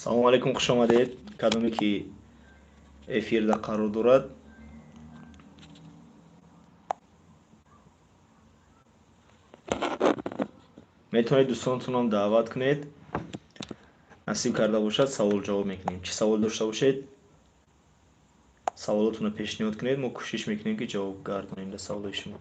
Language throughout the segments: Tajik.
Салому алейкум, хуш омадед. Кадоме ки эфирда қарор дорад. Метавонед дӯстонатонам даъват кунед. Насиб карда бошад, савол ҷавоб мекунем. Чӣ савол дошта бошед, саволотонро пешниҳод кунед, мо кӯшиш мекунем ки ҷавоб гардонем дар саволои шумо.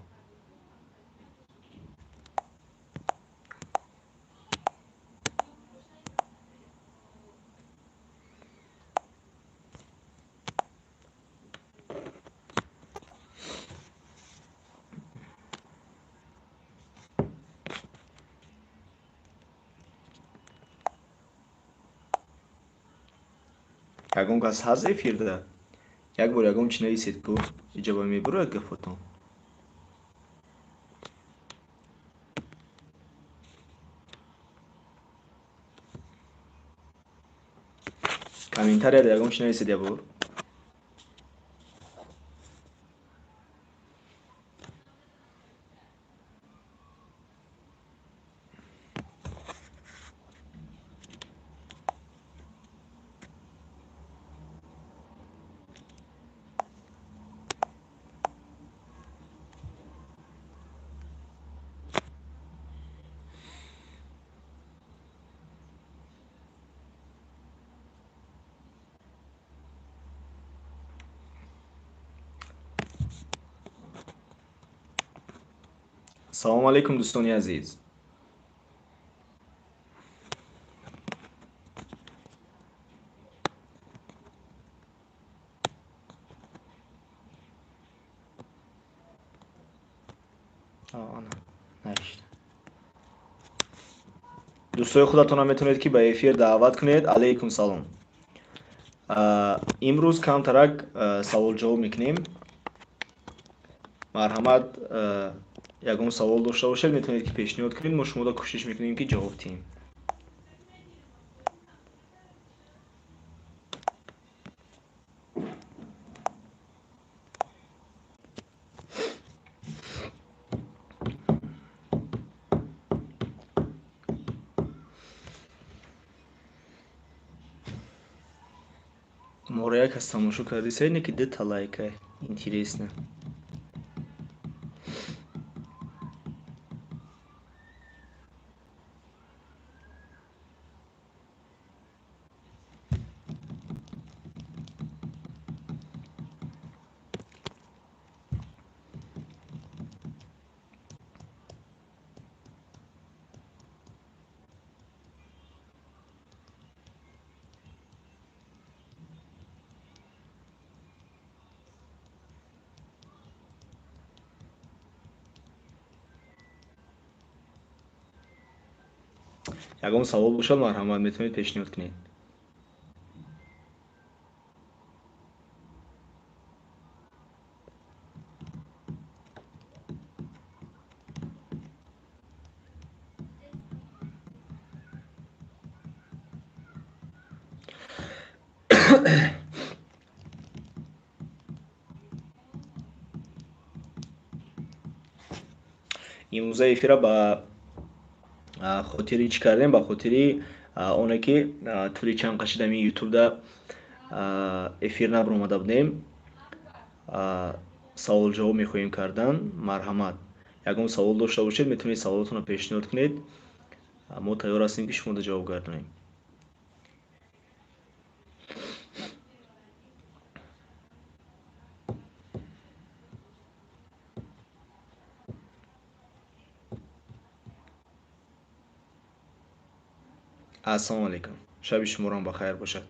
Ягон кас ҳаст эфирда? Як бор ягон чӣ нависед ку, иҷоба мебурояд гапотон. Комментарияда ягон чӣ нависед як бор. Салому алейкум, дӯстони азиз. Дӯстои худатонро метавонед ки ба эфир даъват кунед. Алейкум салом. Имрӯз камтарак савол ҷавоб мекунем. Марҳамат, ягон савол дошта бошед, метавонед ки пешниҳод кунед, мо шуморо кӯшиш мекунем ки ҷавоб диҳем. Моро як кас тамошо кардисед, не ки дута лайка. Интересно. Ягон савол бошад, марҳамат, метавонед пешниҳод кунед. Имрӯза эфира ба хотири чӣ кардем? Ба хотири оне ки тӯли чанд қашид ҳамин ютубда эфир набаромада будем, савол ҷавоб мехоҳем кардан. Марҳамат, ягон савол дошта бошед, метавонед саволотонро пешниҳод кунед, мо тайёр ҳастем ки шуморо ҷавоб гардонем. Ассалому алейкум, шаби шуморо ба хайр бошад.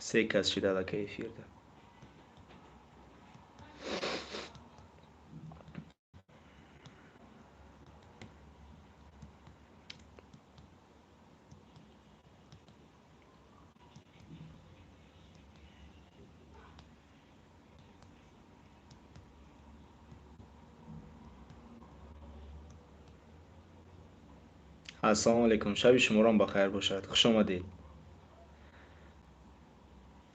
Се кас шида аллакай эфирда. Ассалому алайкум, шаби шуморам ба хайр бошад. Хуш омадед.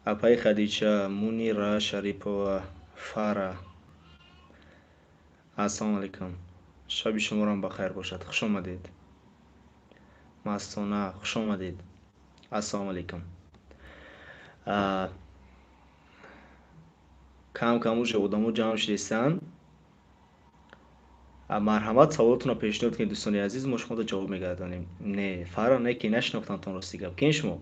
Апаи Хадича, Мунира Шарипова, Фара. Ассалому алайкум. Шаби шуморам ба хайр бошад. Хуш омадед. Мастона, хуш омадед. Ассалому алайкум. Кам кам уже одамо ҷамъ шудистанд. Марҳамат, саволотонро пешниҳод кунед, дӯстони азиз, мо шуморо ҷавоб мегардонем. Не, Фара, не, ки нашинохтамтон, рости гап. Кин шумо?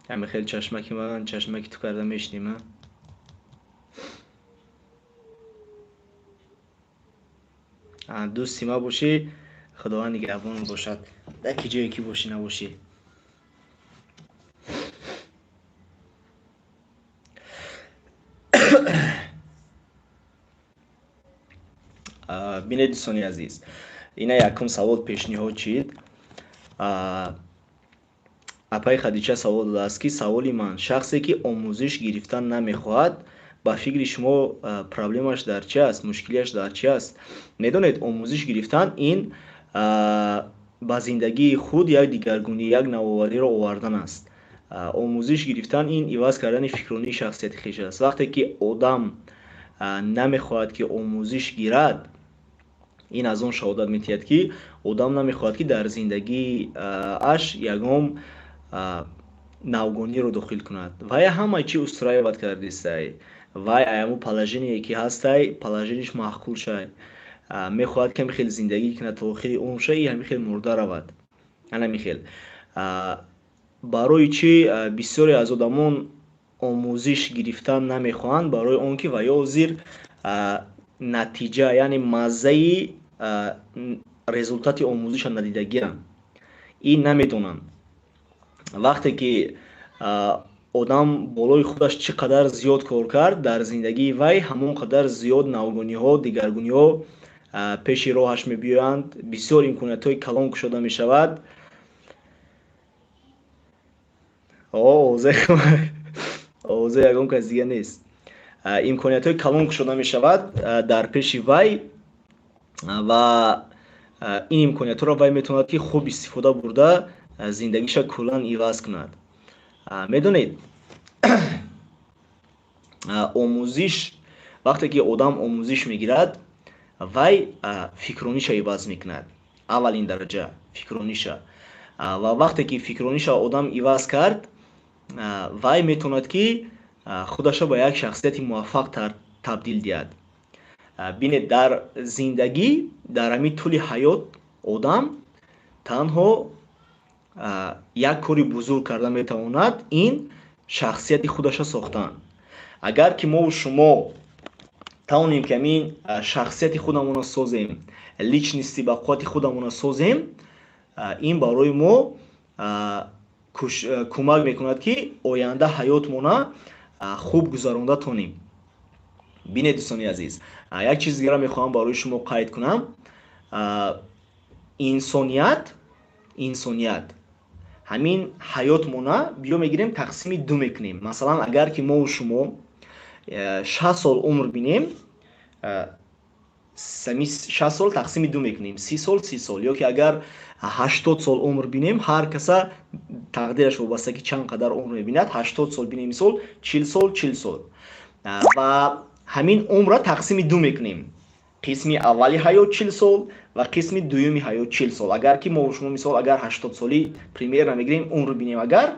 Ҳами хеле чашмаки ман, чашмаки ту карда мешинем, а? Дӯсти ма бошӣ, Худованд нигаҳбон бошад. Дар ки ҷое ки бошӣ набошӣ. Бинед, дӯстони азиз, ина якум савол пешниҳод шид. Апаи Хадича савол додааст, ки саволи ман: шахсе ки омӯзиш гирифтан намехоҳад, ба фикри шумо проблемаш дар чи аст, мушкилиаш дар чи аст? Медонед, омӯзиш гирифтан ин ба зиндагии худ як дигаргунӣ, як навовариро овардан аст. Омӯзиш гирифтан ин иваз кардани фикронии шахсияти хеш аст. Вақте ки одам намехоҳад ки омӯзиш гирад, ин аз он шаҳодат медиҳад, ки одам намехоҳад, ки дар зиндагиаш ягон навгониро дохил кунад. Вай ҳама чи устраивать кардистай, вай аяму положение ки ҳастай, положениеш маъқул шай, мехоҳад ки ҳами хел зиндагӣ кунад то охири умр шай, ҳами хел мурда равад. Анами хел. Барои чӣ бисёре аз одамон омӯзиш гирифтан намехоҳанд? Барои он ки ва ё зир натиҷа, яъне маззаи результати омӯзиша надидагианд, ин намедонанд. Вақте ки одам болои худаш чӣ қадар зиёд кор кард, дар зиндагии вай ҳамон қадар зиёд навгониҳо, дигаргуниҳо пеши роҳаш мебиёянд, бисёр имкониятҳои калон кушода мешавад. Овозе ягон кас дига нест. Имкониятҳои калон кушода мешавад дар пеши вай ва ин имкониятҳоро вай метавонад, ки хуб истифода бурда, зиндагиша куллан иваз кунад. Медонед, омӯзиш, вақте ки одам омӯзиш мегирад, вай фикрониша иваз мекунад, аввалин дараҷа фикрониша. Ва вақте ки фикрониша одам иваз кард, вай метавонад, ки худаша ба як шахсияти муваффақ табдил диҳад. Бинед, дар зиндагӣ, дар ҳамин тӯли ҳаёт одам танҳо як кори бузург карда метавонад, ин шахсияти худаша сохтан. Агар ки мову шумо тавонем, ки ҳамин шахсияти худамонро созем, личности ба қуввати худамонро созем, ин барои мо кӯмак мекунад, ки оянда ҳаётмона хуб гузаронда тонем. Бинед, дӯстони азиз, як чиз дигара мехоҳам барои шумо қайд кунам. Инсоният ҳамин ҳаётмона биё мегирем, тақсими ду мекунем. Масалан, агар ки мову шумо 60 сол умр бинем, 60 сол тақсими ду мекунем, 30 сол, 30 сол. Ё ки агар 80 сол умр бинем, ҳар каса тақдираш вобаста, ки чанд қадар умр мебинад, 80 сол бинем, мисол, 40 сол, 40 сол. Ва ҳамин умрро тақсими ду мекунем: қисми аввали ҳаёт 40 сол ва қисми дуюми ҳаёт 40 сол. Агар ки мо шумо, мисол, агар 80 солӣ примерно мегирем, умр бинем, агар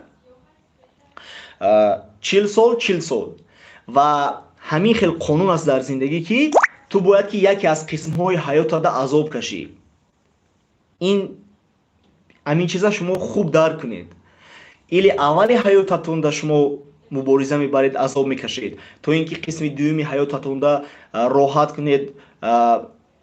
40 сол, 40 сол. Ва ҳамин хел қонун аст дар зиндагӣ, ки ту бояд ки яке аз қисмҳои ҳаётада азоб кашӣ. Ин Ҳамин чиза шумо хуб дарк кунед. Или аввали ҳаётатонда шумо мубориза мебаред, азоб мекашед, то ин ки қисми дуюми ҳаётатонда роҳат кунед,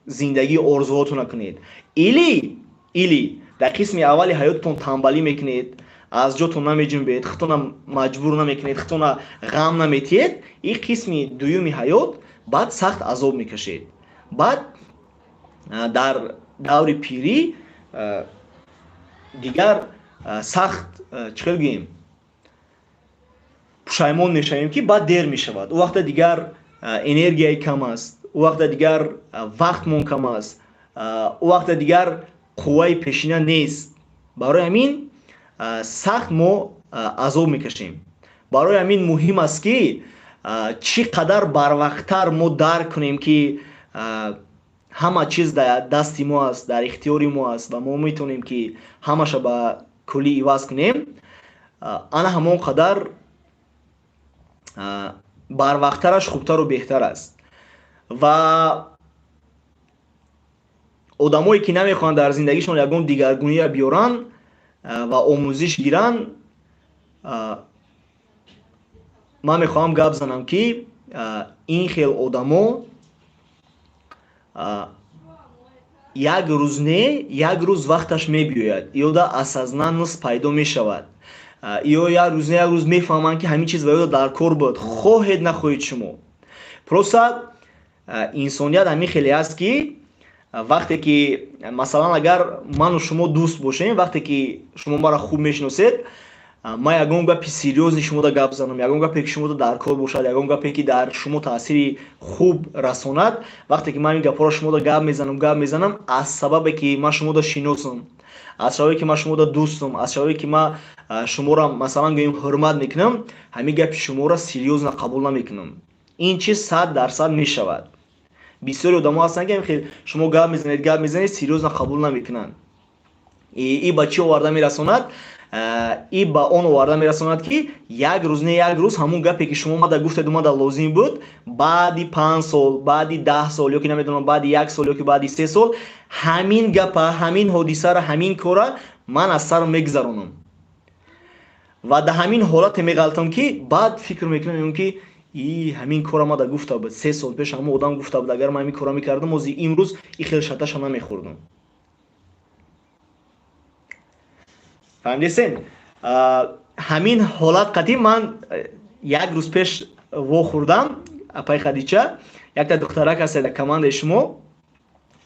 зиндагии орзуҳотона кунед. Или дар қисми аввали ҳаётатон танбалӣ мекунед, аз ҷотон намеҷунбед, худтона маҷбур намекунед, худтона ғам наметиҳед, ин қисми дуюми ҳаёт баъд сахт азоб мекашед. Баъд дар даври пирӣ дигар сахт, чӣ хел гӯем, пушаймон мешавем, ки баъд дер мешавад. Ӯ вақта дигар энергияи кам аст, ӯ вақта дигар вақтмон кам аст, ӯ вақта дигар қувваи пешина нест. Барои ҳамин сахт мо азоб мекашем. Барои ҳамин муҳим аст, ки чӣ қадар барвақттар мо дарк кунем, ки ҳама чиз дар дасти мо аст, дар ихтиёри мо аст ва мо метавонем, ки ҳамаша ба куллӣ иваз кунем, ана ҳамон қадар барвақттараш хубтару беҳтар аст. Ва одамое, ки намехоҳанд дар зиндагишон ягон дигаргуниро биёранд ва омӯзиш гиранд, ман мехоҳам гап занам, ки ин хел одамо як рӯз не, як рӯз вақташ мебиёяд, ёда осознанность пайдо мешавад, ё як рӯз не, як рӯз мефаҳманд, ки ҳамин чиз ба ёда дар кор буд. Хоҳед, нахоҳед, шумо просто инсоният ҳамин хеле аст, ки вақте ки, масалан, агар ману шумо дӯст бошем, вақте ки шумо маро хуб мешиносед, ман ягон гапи серьёзный шумода гап занам, ягон гапе, ки шумода дар кор бошад, ягон гапе, ки дар шумо таъсири хуб расонад, вақте ки ман ин гапҳоро шумода гап мезанам, гап мезанам, аз сабабе ки ман шумода шиносам, аз сабабе ки ман шумода дӯстам, аз сабабе ки ман шуморо, масалан гӯем, ҳурмат мекунам, ҳамин гапи шуморо серьёзно қабул намекунам. Ин чиз 100% мешавад. Бисёри одамо ҳастанд, ки хел шумо гап мезанед, гап мезанед, серьёзно қабул намекунанд. И ба чӣ оварда мерасонад? И ба он оварда мерасонад, ки як рӯз не, як рӯз ҳамун гапе, ки шумо мада гуфтеду мада лозим буд, баъди 5 сол, баъди 10 сол ё ки намедонам, баъди як сол ё ки баъди 3 сол ҳамин гапа, ҳамин ҳодисара, ҳамин кора ман аз сар мегузаронам ва дар ҳамин ҳолате меғалтам, ки баъд фикр мекунам, ки и ҳамин кора мада гуфта буд 3 сол пеш, ҳамон одам гуфта буд, агар ман ҳамин кора мекардам, ози имрӯз и хел шаташа намехӯрдам. Фаҳмидесен? Ҳамин ҳолат қатъи ман як рӯз пеш вохӯрдам, апаи Хадича, якта духтарак ҳаст дар командаи шумо.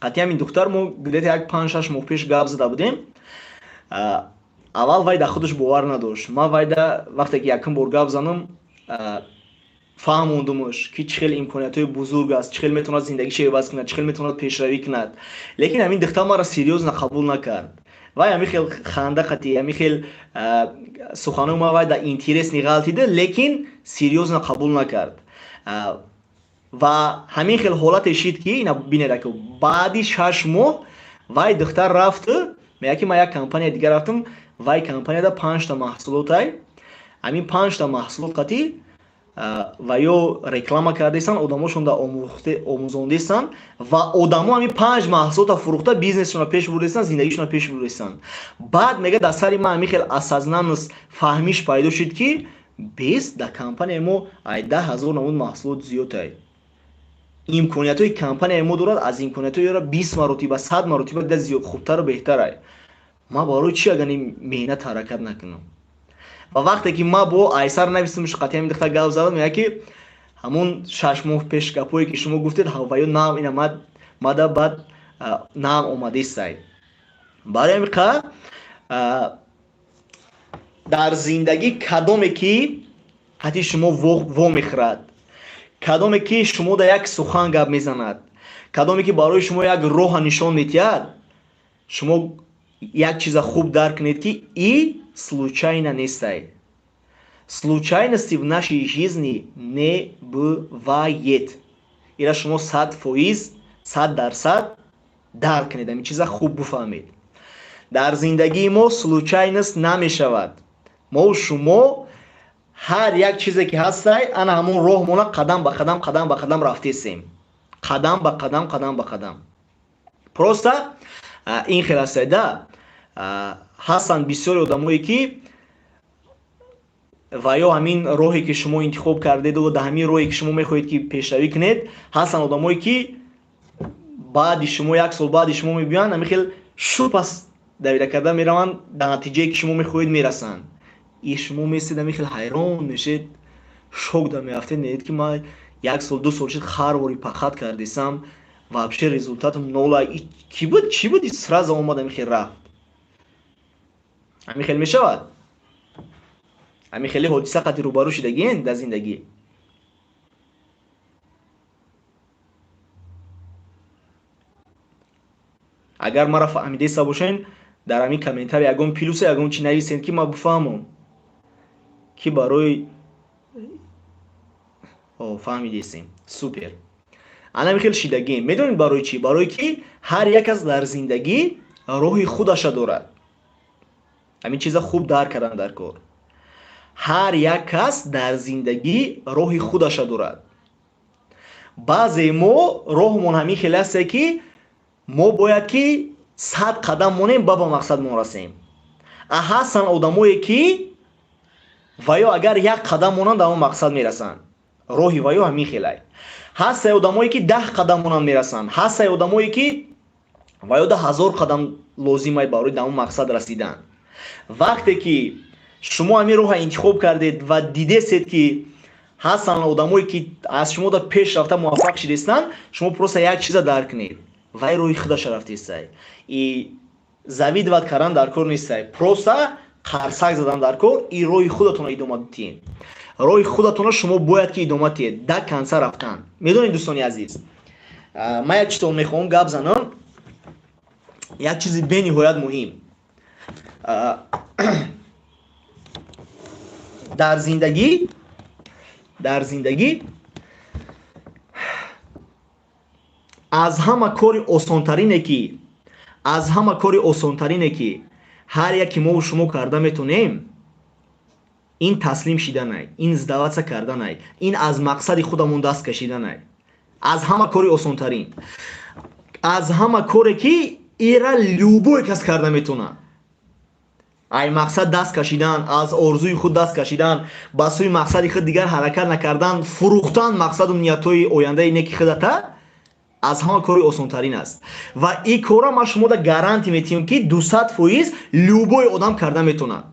Қатъи ҳамин духтар мо где-то як 5-6 моҳ пеш гап зада будем. Аввал вай дар худаш бовар надошт. Ман вайда вақте ки якум бор гап занам, фаҳмондумш, ки чӣ хел имкониятҳои бузург аст, чӣ хел метавонад зиндагиша иваз кунад, чӣ хел метавонад пешравӣ кунад. Лекин ҳамин духтар маро серьёзно қабул накард. Вай ҳамин хел ханда қатӣ, ҳамин хел суханои ма вай дар интересный ғалтида, лекин серьёзно қабул накард. Ва ҳамин хел ҳолате шид, ки ина бинед, ака, баъди 6 моҳ вай духтар рафт, мега, ки ман як компания дигар рафтам, вай компанияда панҷта маҳсулотай, ҳамин панҷта маҳсулот қатӣ ва ё реклама кардаистанд, одамошонда омӯзондистанд ва одамо ҳамин панҷ маҳсулота фурӯхта, бизнесшонро пеш бурдистанд, зиндагишонро пеш бурдистанд. Баъд мега, дар сари ман ҳамин хел осознанность, фаҳмиш пайдо шуд, ки бес дар компанияи мо ай 10 000 намуд маҳсулот зиёдтай, имкониятҳои компанияи мо дорад аз имкониятҳои ёра 20 маротиба, 100 маротиба дида зиёд, хубтару беҳтарай. Ман барои чӣ агар ин меҳнат ҳаракат накунам? Ва вақте ки ман бо айсар нависам, қатъи ҳамин духтар гап задам, мега, ки ҳамун 6 моҳ пеш гапҳое, ки шумо гуфтед, ва ё нав ина мада баъд нав омадистай. Барои ҳамин қа дар зиндагӣ кадоме ки қатъи шумо вомехӯрад, кадоме ки шумо дар як сухан гап мезанад, кадоме ки барои шумо як роҳа нишон медиҳад, шумо як чиза хуб дарк кунед, ки и случайно нестай. Случайности в нашей жизни не бывает. Ира шумо 100%, 100% дарк кунед, ҳамин чиза хуб буфаҳмед. Дар зиндагии мо случайность намешавад. Мо шумо ҳар як чизе ки ҳастай, ана ҳамон роҳмона қадам ба қадам, қадам ба қадам рафтесем, қадам ба қадам, қадам ба қадам. Просто ин хел ҳастай да. Ҳастанд бисёри одамое, ки ва ё ҳамин роҳе, ки шумо интихоб кардеду дар ҳамин роҳе, ки шумо мехоҳед, ки пешравӣ кунед, ҳастанд одамое, ки баъди шумо, як сол баъди шумо мебиёянд, ҳамин хел шу пас давида карда мераванд, дар натиҷае, ки шумо мехоҳед, мерасанд. И шумо местед, ҳамин хел ҳайрон мешед, шок да меафтед, мегӯед, ки ман як сол, 2 сол шуд, харвори пахать кардесам, вообще результатам нола. Ки буд, чӣ буд, сразу омад, ҳамин хел рафт. Ҳамин хел мешавад. Ҳамин хеле ҳодиса қати рӯбарӯ шудагиен дар зиндагӣ? Агар маро фаҳмидеста бошен, дар ҳамин комментарий ягон плюса, ягон чи нависен, ки ман бифаҳмам, ки барои фаҳмидесем. Супер. Анами хел шидагием. Медонед барои чӣ? Барое ки ҳар як кас дар зиндагӣ роҳи худаша дорад. Ҳамин чиза хуб дарк кардан дар кор. Ҳар як кас дар зиндагӣ роҳи худаша дорад. Баъзе мо роҳмон ҳамин хеле ҳасте, ки мо бояд ки 100 қадам монем, ба мақсадмон расем. А ҳастанд одамое, ки ва ё агар як қадам монанд, дар он мақсад мерасанд. Роҳи ва ё ҳамин хелай. Ҳастае одамое, ки 10 қадам монанд, мерасанд. Ҳастае одамое, ки ва ё 10,000 қадам лозимай барои дар он мақсад расидан. Вақте ки шумо ҳамин роҳа интихоб кардед ва дидесед, ки ҳастанд одамое, ки аз шумо да пеш рафта муваффақ шидестанд, шумо просто як чиза дарк кунед: вай роҳи худаша рафтестай. И завидовать кардан дар кор нестай, просто қарсак задан дар кор и роҳи худатонро идома диҳед. Роҳи худатонро шумо бояд ки идома диҳед, до конца рафтан. Медонед, дӯстони азиз, ман як чизтон мехоҳам гап занам, як чизи бениҳоят муҳим. Дар зиндагӣ аз ҳама кори осонтарине ки, аз ҳама кори осонтарине, ки ҳар яке мову шумо карда метонем, ин таслим шиданай, ин сдаваться карданай, ин аз мақсади худамон даст кашиданай. Аз ҳама кори осонтарин, аз ҳама коре, ки ира любой кас карда метонад, ай мақсад даст кашидан, аз орзуи худ даст кашидан, ба сӯи мақсади худ дигар ҳаракат накардан, фурӯхтан мақсаду ниятҳои ояндаи неки худата, аз ҳама кори осонтарин аст. Ва ин кора ман шумода гарантия метиҳам, ки 200% любой одам карда метонад.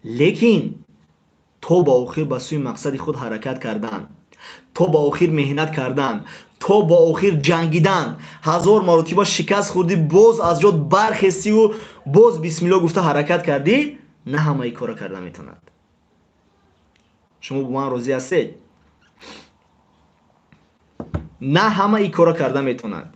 Лекин то ба охир ба сӯи мақсади худ ҳаракат кардан, то ба охир меҳнат кардан, то ба охир ҷангидан, ҳазор маротиба шикаст хӯрдӣ, боз аз ҷот бархестиву боз бисмилло гуфта ҳаракат кардӣ, на ҳамаи кора карда метавонад. Шумо бо ман розӣ ҳастед? На ҳама ин кора карда метавонад.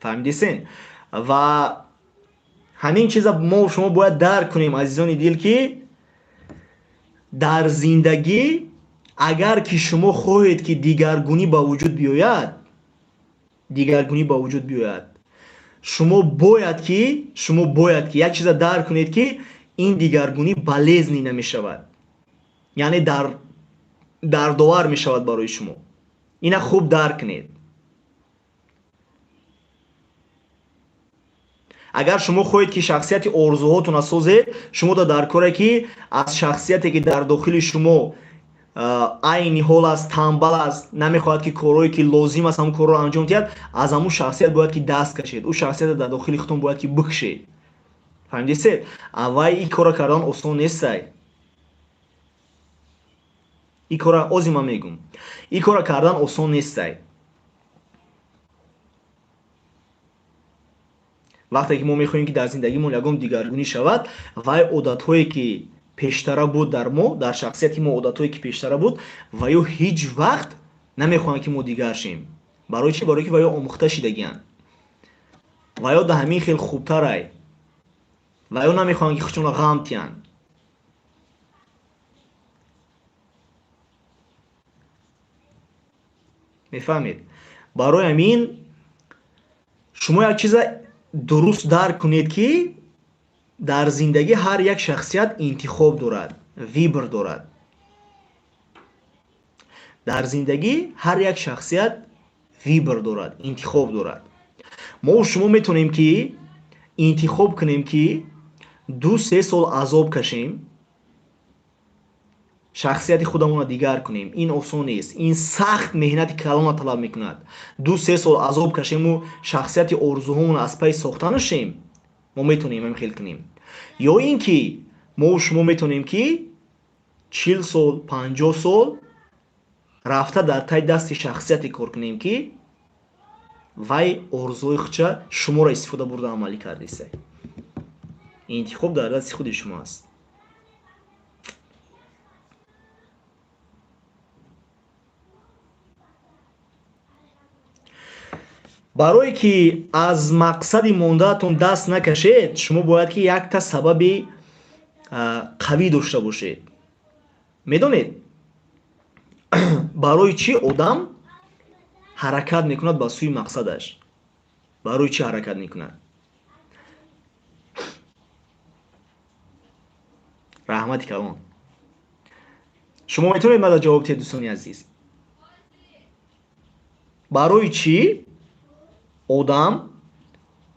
Фаҳмидисен? Ва ҳамин чиза мо шумо бояд дарк кунем, азизони дил, ки дар зиндагӣ агар ки шумо хоҳед, ки дигаргунӣ ба вуҷуд биёяд, дигаргунӣ ба вуҷуд биёяд, шумо бояд ки як чиза дарк кунед, ки ин дигаргунӣ болезненный намешавад, яъне дардовар мешавад барои шумо. Ина хуб дарк кунед. Агар шумо хоҳед, ки шахсияти орзуҳотонро созед, шумо дар коре, ки аз шахсияте, ки дар дохили шумо айни ҳол аст, танбал аст, намехоҳад, ки корҳое, ки лозим аст, ҳамон корро анҷом диҳад, аз ҳамун шахсият бояд ки даст кашед. Ӯ шахсията дар дохили худтон бояд ки бикшед. Фаҳмидисед? Вай ин корро кардан осон нестай. Ин кора ози ман мегӯм, ин корро кардан осон нестай. Вақте ки мо мехоҳем, ки дар зиндагимон ягон дигаргунӣ шавад, вай одатҳое, ки пештара буд дар мо, дар шахсияти мо, одатҳое, ки пештара буд, ва ё ҳеҷ вақт намехоҳанд, ки мо дигар шем. Барои чӣ? Барое ки ва ё омӯхта шидагианд, ва ё да ҳамин хел хубтарай, ва ё намехоҳанд, ки худшонро ғам тиҳанд. Мефаҳмед? Барои ҳамин шумо як чиза дуруст дарк кунед, ки дар зиндагӣ ҳар як шахсият интихоб дорад, выбор дорад. Дар зиндагӣ ҳар як шахсият выбор дорад, интихоб дорад. Мо шумо метавонем ки интихоб кунем ки 2-3 сол азоб кашем, шахсияти худамонро дигар кунем. Ин осон нест, ин сахт меҳнати калонро талаб мекунад. 2-3 сол азоб кашему шахсияти орзуҳомонро аз пай сохта нашем, мо метавонем ҳамин хел кунем. Ё ин ки мо шумо метавонем ки 40 сол, 50 сол рафта дар таи дасти шахсияте кор кунем ки вай орзуҳои худша шуморо истифода бурда амалӣ кардиста. Интихоб дар дасти худи шумо аст. Барое ки аз мақсади мондаатон даст накашед, шумо бояд ки якта сабаби қавӣ дошта бошед. Медонед, барои чӣ одам ҳаракат мекунад ба сӯи мақсадаш? Барои чӣ ҳаракат мекунад? Раҳмати калон. Шумо метавонед мада ҷавоб диҳед, дӯстони азиз? Барои чӣ одам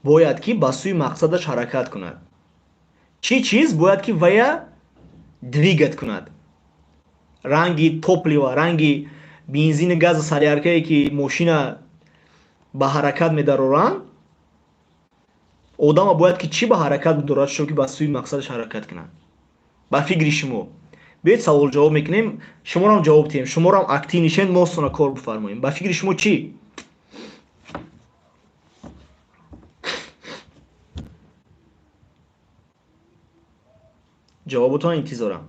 бояд ки ба сӯи мақсадаш ҳаракат кунад? Чӣ чиз бояд ки вая двигат кунад? Ранги топлива, ранги бензини, газу соляркае ки мошина ба ҳаракат медароранд, одама бояд ки чӣ ба ҳаракат бидорад, шо ки ба сӯи мақсадаш ҳаракат кунад? Ба фикри шумо. Биёед савол ҷавоб мекунем, шуморам ҷавоб диҳем, шуморам актив нишед, мо сона кор бифармоем. Ба фикри шумо чӣ? Ҷавоботон интизорам.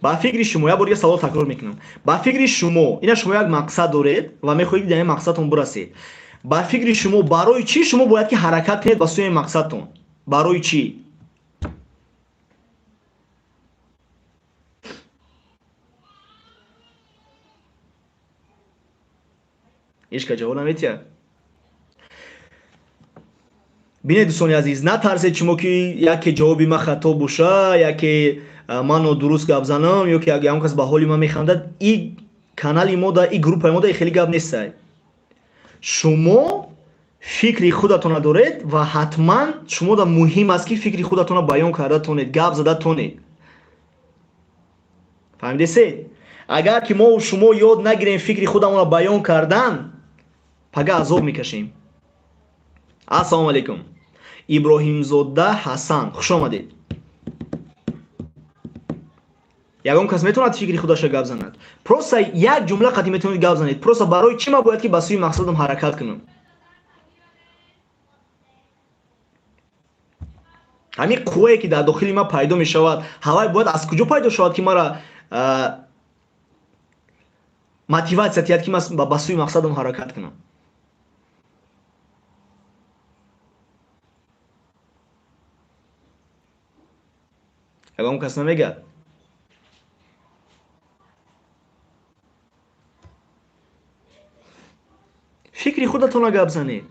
Ба фикри шумо, як бор дига савол такрор мекунам. Ба фикри шумо, ина шумо як мақсад доред ва мехоҳед ки дар ин мақсадтон бирасед. Ба фикри шумо, барои чӣ шумо бояд ки ҳаракат кунед ба сӯи мақсадтон? Барои чӣ? Ҳеҷ кас ҷавоб наметиҳад. Бинед, дӯстони азиз, натарсед шумо ки яке ҷавоби ман хато боша, яке ман нодуруст гап занам, ё ки ягон кас ба ҳоли ман механдад. И канали мо да, и группаи мо да хеле гап нестай. Шумо фикри худатонро доред ва ҳатман шумо да муҳим аст ки фикри худатонро баён карда тонед, гап зада тонед. Фаҳмидесед? Агар ки мо шумо ёд нагирем фикри худамонро баён кардан, пага азоб мекашем. Ассалому алайкум. Иброҳимзода Ҳасан, хуш омадед. Ягон кас метавонад фикри худашро гап занад? Просто як ҷумла қатъи метавонед гап занед. Просто барои чӣ ман бояд ки ба сӯи мақсадам ҳаракат кунам? Ҳамин қуввае ки дар дохили ман пайдо мешавад, ҳавай бояд аз куҷо пайдо шавад ки мара мотиватсия диҳад ки ман ба сӯи мақсадам ҳаракат кунам? Ягон кас намегӯяд? Фикри худатонро гап занед.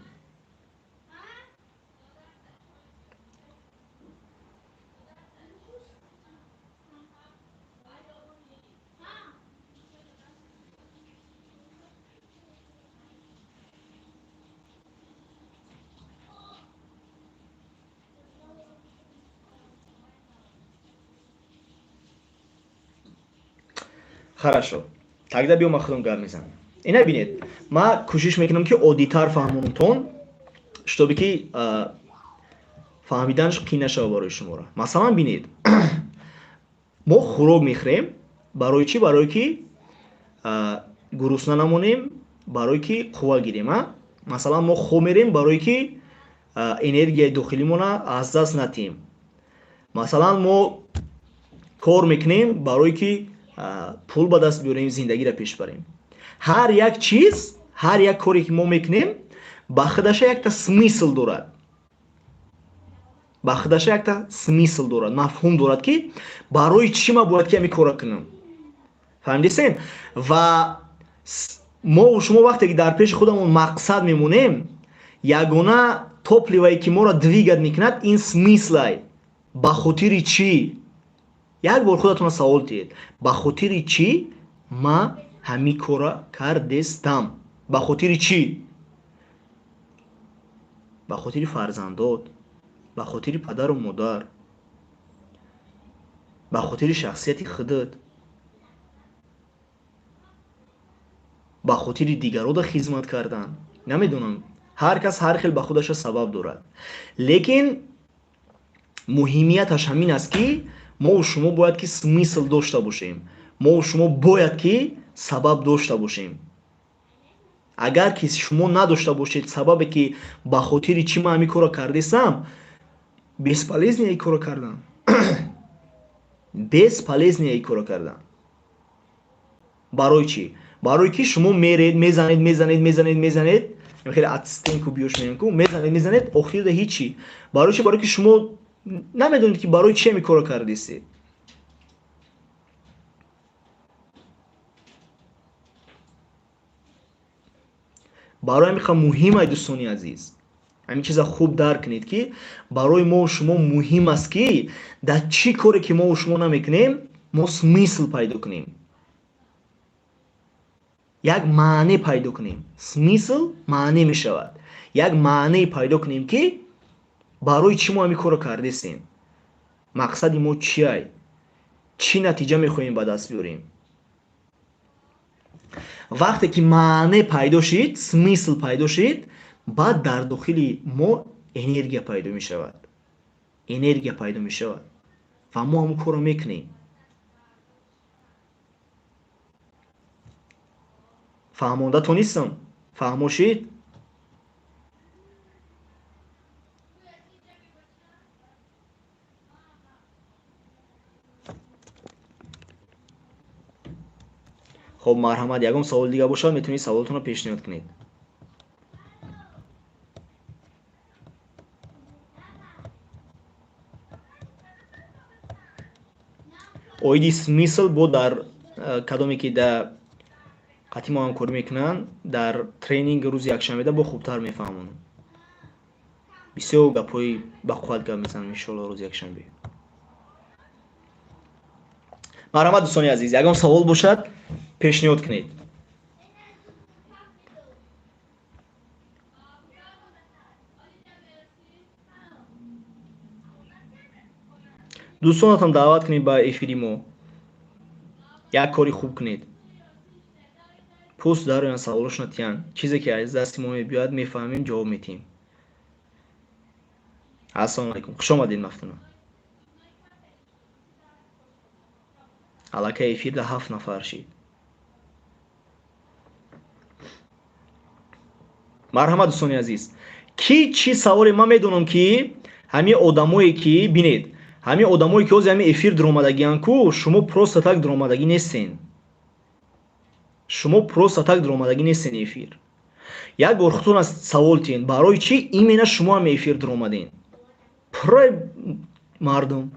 Хорошо. Тогда биё ман худам гап мезанам. Ина бинед, ман кӯшиш мекунам ки оддитар фаҳмонамтон, чтобы ки фаҳмиданаш қин нашавад барои шуморо. Масалан бинед, мо хӯрок мехӯрем барои чӣ? Барои ки гурусна намонем, барои ки қувва гирем, а? Масалан мо хоб мерем барои ки энергияи дохилимона аз даст натиҳем. Масалан мо кор мекунем барои ки пул ба даст биёрем, зиндагиро пеш барем. Ҳар як чиз, ҳар як коре ки мо мекунем, ба худаша якта смысл дорад. Ба худаша якта смысл дорад, мафҳум дорад ки барои чӣ ман бояд ки ҳамин корро кунам. Фаҳмидесен? Ва мо шумо вақте ки дар пеши худамон мақсад мемонем, ягона Топливое ки моро двигать мекунад, ин смыслай. Ба хотири чӣ? Як бор худатонро савол диҳед. Ба хотири чӣ ма ҳамин корро кардестам? Ба хотири чӣ? Ба хотири фарзандот, ба хотири падару модар, ба хотири шахсияти худат, ба хотири дигарода хизмат кардан. Намедонам, ҳар кас ҳар хел ба худаша сабаб дорад. Лекин муҳимияташ ҳамин аст, ки мо шумо бояд ки смысл дошта бошем. Мо шумо бояд ки сабаб дошта бошем. Агар ки шумо надошта бошед сабабе ки ба хотири чӣ ман ҳамин корро кардесам, бесполезно ин корро кардан. Бесполезно ин корро кардан. Барои чӣ? Барои ки шумо меред, мезанед, мезанед, мезанед, мезанед, хеле отстенку биёш мегӯям ку, мезанед, мезанед, охирда ҳичи. Барои чӣ? Барои ки шумо намедонед ки барои чӣ ҳамин корро кардесед. Барои ҳамин хеле муҳим ай дӯстони азиз, ҳамин чиза хуб дарк кунед, ки барои мо шумо муҳим аст, ки дар чӣ коре ки мо шумо намекунем, мо смысл пайдо кунем, як маъне пайдо кунем. Смысл маъне мешавад. Як маъне пайдо кунем, ки барои чӣ мо ҳамин корро кардесем, мақсади мо чӣ ай, чӣ натиҷа мехоҳем ба даст биёрем. Вақте ки маъне пайдо шид, смысл пайдо шид, баъд дар дохили мо энергия пайдо мешавад. Энергия пайдо мешавад ва мо ҳамон корро мекунем. Фаҳмонда тонистам? Фаҳмо шид? Хоб, марҳамат, ягон савол дига бошад, метавонед саволатонро пешниҳод кунед. Оиди смысл бо дар кадоме ки дар қатъи мо ҳамкорӣ мекунанд, дар тренинг рӯзи якшанбеда бо хубтар мефаҳмонам. Бисёр гапҳои бақувват гап мезанам иншоалло рӯзи якшанбе. Марҳамат дӯстони азиз, ягон савол бошад пешниҳод кунед. Дӯстонатон даъват кунед ба эфири мо. Як кори хуб кунед. Пӯст дароянд, саволошона тиянд. Чизе ки аз дасти мо мебиёяд, мефаҳмем, ҷавоб медиҳем. Ассалому алайкум. Хуш омадед, Мафтуна. Аллакай эфирда 7 нафар шид. Марҳамат дӯстони азиз. Ки чӣ саволе ман медонам, ки ҳамин одамое ки бинед, ҳамин одамое ки ҳозир ҳамин эфир дуромадагианд ку, шумо просто так дуромадагӣ нестен. Шумо просто так дуромадагӣ нестен эфир. Як бор худтон аз савол тиҳед, барои чӣ именно шумо ҳам эфир дуромаден? Пурраи мардум,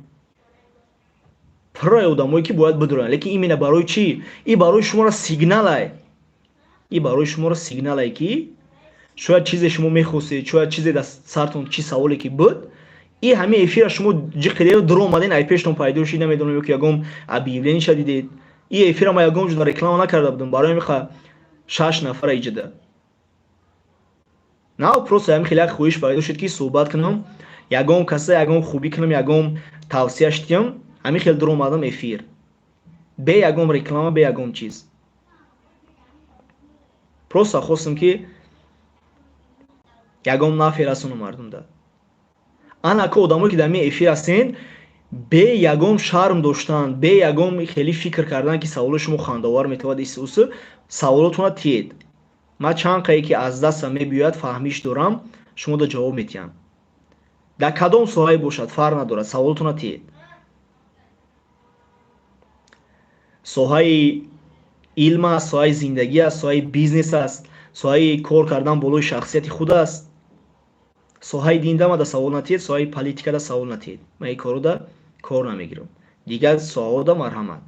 пурраи одамое ки бояд бидуроянд, лекин именно барои чӣ? И барои шуморо сигналай. И барои шуморо сигналай, ки шояд чизе шумо мехостед, шояд чизе дар сартон чӣ саволе ки буд, и ҳамин эфира шумо ҷиқиде дуромаден, ай пештон пайдо шид, намедонам ё ки ягон объявлениша дидед. И эфира ма ягон ҷо реклама накарда будам, барои ҳамин 6 нафара иҷода. На, просто ҳамин хеле як хоҳиш пайдо шуд, ки суҳбат кунам, ягон каса ягон хубӣ кунам, ягон тавсияш диҳам, ҳамин хел дуромадам эфир. Бе ягон реклама, бе ягон чиз. Просто хостам, ки ягон нафъе расонам мардумда. Ана ко одамое ки дар ин эфир ҳастен, бе ягон шарм доштан, бе ягон хеле фикр кардан, ки саволои шумо хандаовар метавад, исусу саволотонро тиед. Ман чанд қае ки аз дастам мебиёяд фаҳмиш дорам, шумо да ҷавоб медиҳам. Дар кадом соҳае бошад, фарқ надорад, саволотонро тиед. Соҳаи илм аст, соҳаи зиндагӣ аст, соҳаи бизнес аст, соҳаи кор кардан болои шахсияти худ аст. Соҳаи дин дама да савол натиҳед, соҳаи политика да савол натиҳед. Ман ин корро да кор намегирам. Дигар соҳаҳо да марҳамат.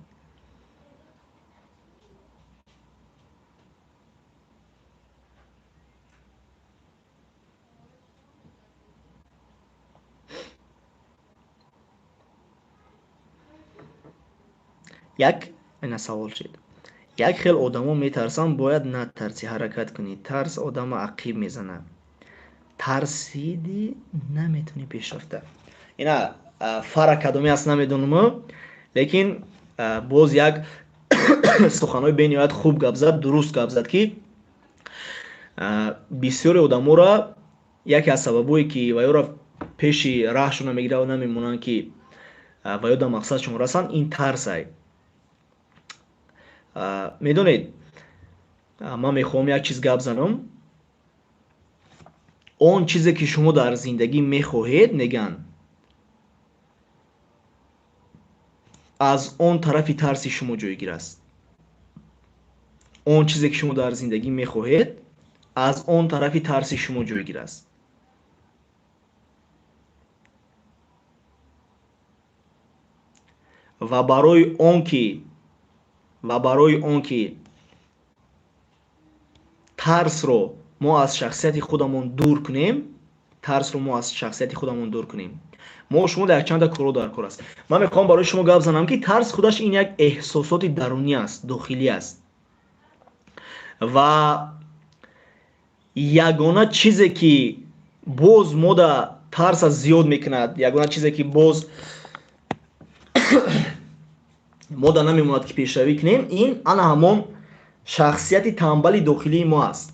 Як ина савол шид. Як хел одамо метарсанд, бояд натарсӣ, ҳаракат кунӣ. Тарс одама ақиб мезанад. Тарсидӣ, наметавонӣ пешрафта. Ина фара кадоме аст, намедонам, лекин боз як суханҳои бениҳоят хуб гап зад, дуруст гап зад, ки бисёре одаморо яке аз сабабҳое, ки ваёро пеши раҳшона мегирад ва намемонанд, ки ваё дар мақсадшон расанд, ин тарсай. Медонед, ман мехоҳам як чиз гап занам. Он чизе, ки шумо дар зиндагӣ мехоҳед, мегӯянд, аз он тарафи тарси шумо ҷойгир аст. Он чизе, ки шумо дар зиндагӣ мехоҳед, аз он тарафи тарси шумо ҷойгир аст. Ва барои он ки тарсро мо аз шахсияти худамон дур кунем, тарсро мо аз шахсияти худамон дур кунем, мо шумо дар якчанда корҳо дар кор аст. Ман мехоҳам барои шумо гап занам, ки тарс худаш ин як эҳсосоти дарунӣ аст, дохилӣ аст. Ва ягона чизе, ки боз мода тарса зиёд мекунад, ягона чизе, ки боз мода намемонад, ки пешравӣ кунем, ин ана ҳамон шахсияти тамбали дохилии мо аст,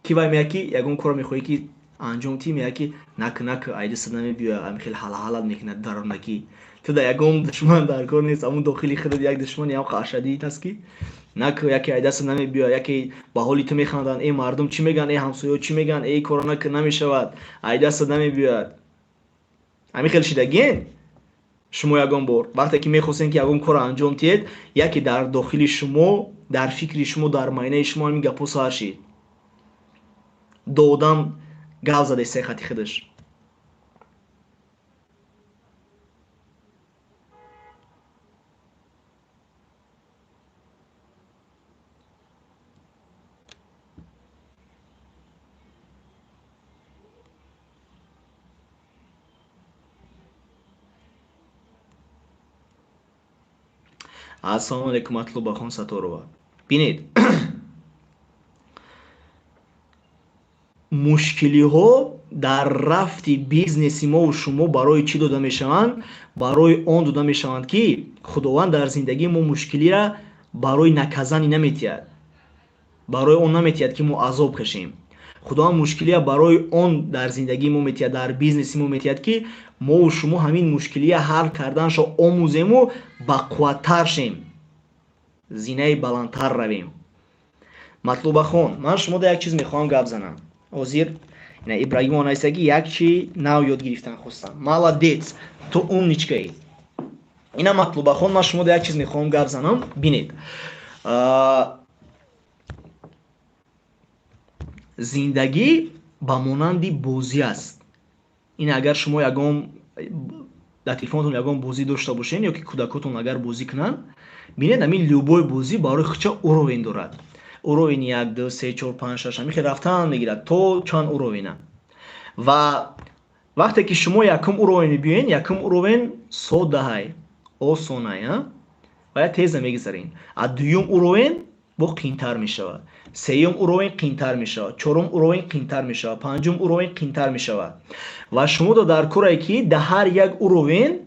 ки вай меяд, ки ягон корро мехоҳӣ, ки анҷом тӣ, меяд, ки нак, нак, айдиса намебиёя, ами хеле ҳалаҳалат мекунад дарунакӣ. Ту да ягон душман дар кор нест, ҳамун дохили худат як душмани ҳам ашадид аст, ки нак, яке айдаста намебиёя, яке ба ҳоли ту механданд, э, мардум чӣ мегӯянд, э, ҳамсояҳо чӣ мегӯянд, э, корро нак, намешавад, айдаста намебиёяд. Ҳамин хел шидагиен шумо ягон бор, вақте ки мехостем, ки ягон корро анҷом диҳед, яке дар дохили шумо, дар фикри шумо, дар майнаи шумо ҳамин гапҳо сар шид, ду одам гап задаи се хати худаш. Ассалому алайкум, Матлубахон Саторова. Бинед, мушкилиҳо дар рафти бизнеси мову шумо барои чӣ дода мешаванд? Барои он дода мешаванд, ки Худованд дар зиндагии мо мушкилиро барои наказание наметиҳад, барои он наметиҳад, ки мо азоб кашем. Худованд мушкилия барои он дар зиндагии мо метиҳад, дар бизнеси мо метиҳад, ки мову шумо ҳамин мушкилия ҳал карданашо омӯзему бақувваттар шем, зинаи баландтар равем. Матлубахон, ман шумо да як чиз мехоҳам гап занам. Ҳозир Ибрагимова нависта, ки як чи нав ёд гирифтан хостам. Молодец, ту умничка ӣ. Ина, Матлубахон, ман шумо да як чиз мехоҳам гап занам. Бинед, зиндагӣ ба монанди бозӣ аст. Ин агар шумо ягон дар телефонатон ягон бозӣ дошта бошед ё ки кӯдакотон агар бозӣ кунанд, бинед, ҳамин любой бозӣ барои худша уровень дорад: уровень як, ду, се, чор, панҷ, шаш, ҳамин хел рафтан мегирад то чанд уровень а. Ва вақте ки шумо якум уровень мебиёед, якум уровень соддаҳай, осонай ва я теза мегузаред, а дуюм уровень бо қиинтар мешавад, сеюм уровень қиинтар мешавад, чорум уровень қиинтар мешавад, панҷум уровень қиинтар мешавад. Ва шумо дар корае, ки дар ҳар як уровень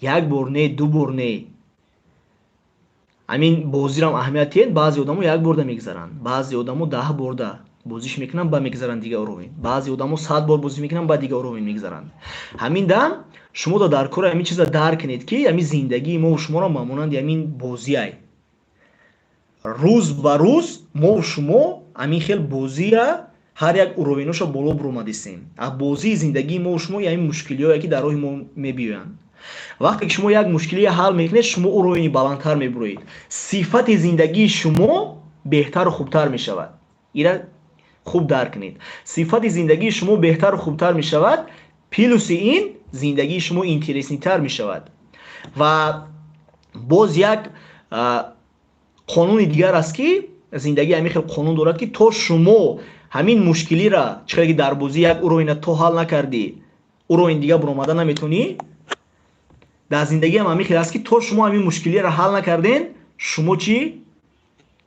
як бор не, ду бор не, ҳамин бозирам аҳамият диҳед. Баъзе одамо як борда мегузаранд, баъзе одамо 10 борда бозиш мекунанд, ба мегузаранд дигар уровень, баъзе одамо 100 бор бозӣ мекунанд, ба дигар уровень мегузаранд. Ҳамин дам шумо дар кори ҳамин чиза дарк кунед, ки ҳамин зиндагии мову шуморо ба монанди ҳамин бозиай. Рӯз ба рӯз мову шумо ҳамин хел бозия ҳар як уровень оша боло буромадистем. А бозии зиндагии мову шумо ҳамин мушкилиҳое, ки дар роҳи мо мебиёянд. Вақте ки шумо як мушкилие ҳал мекунед, шумо уровень и баландтар мебуроед, сифати зиндагии шумо беҳтару хубтар мешавад. Ира хуб дарк кунед: сифати зиндагии шумо беҳтару хубтар мешавад, плюс и ин зиндагии шумо интересный тар мешавад. Ва боз як қонуни дигар аст, ки зиндагӣ ҳамин хел қонун дорад, ки то шумо ҳамин мушкилира, чӣ хеле ки дар бозӣ як уровень а то ҳал накардӣ, уровень дигар буромада наметавонӣ. Дар зиндагиам ҳамин хел аст, ки то шумо ҳамин мушкилиро ҳал накарден, шумо чӣ?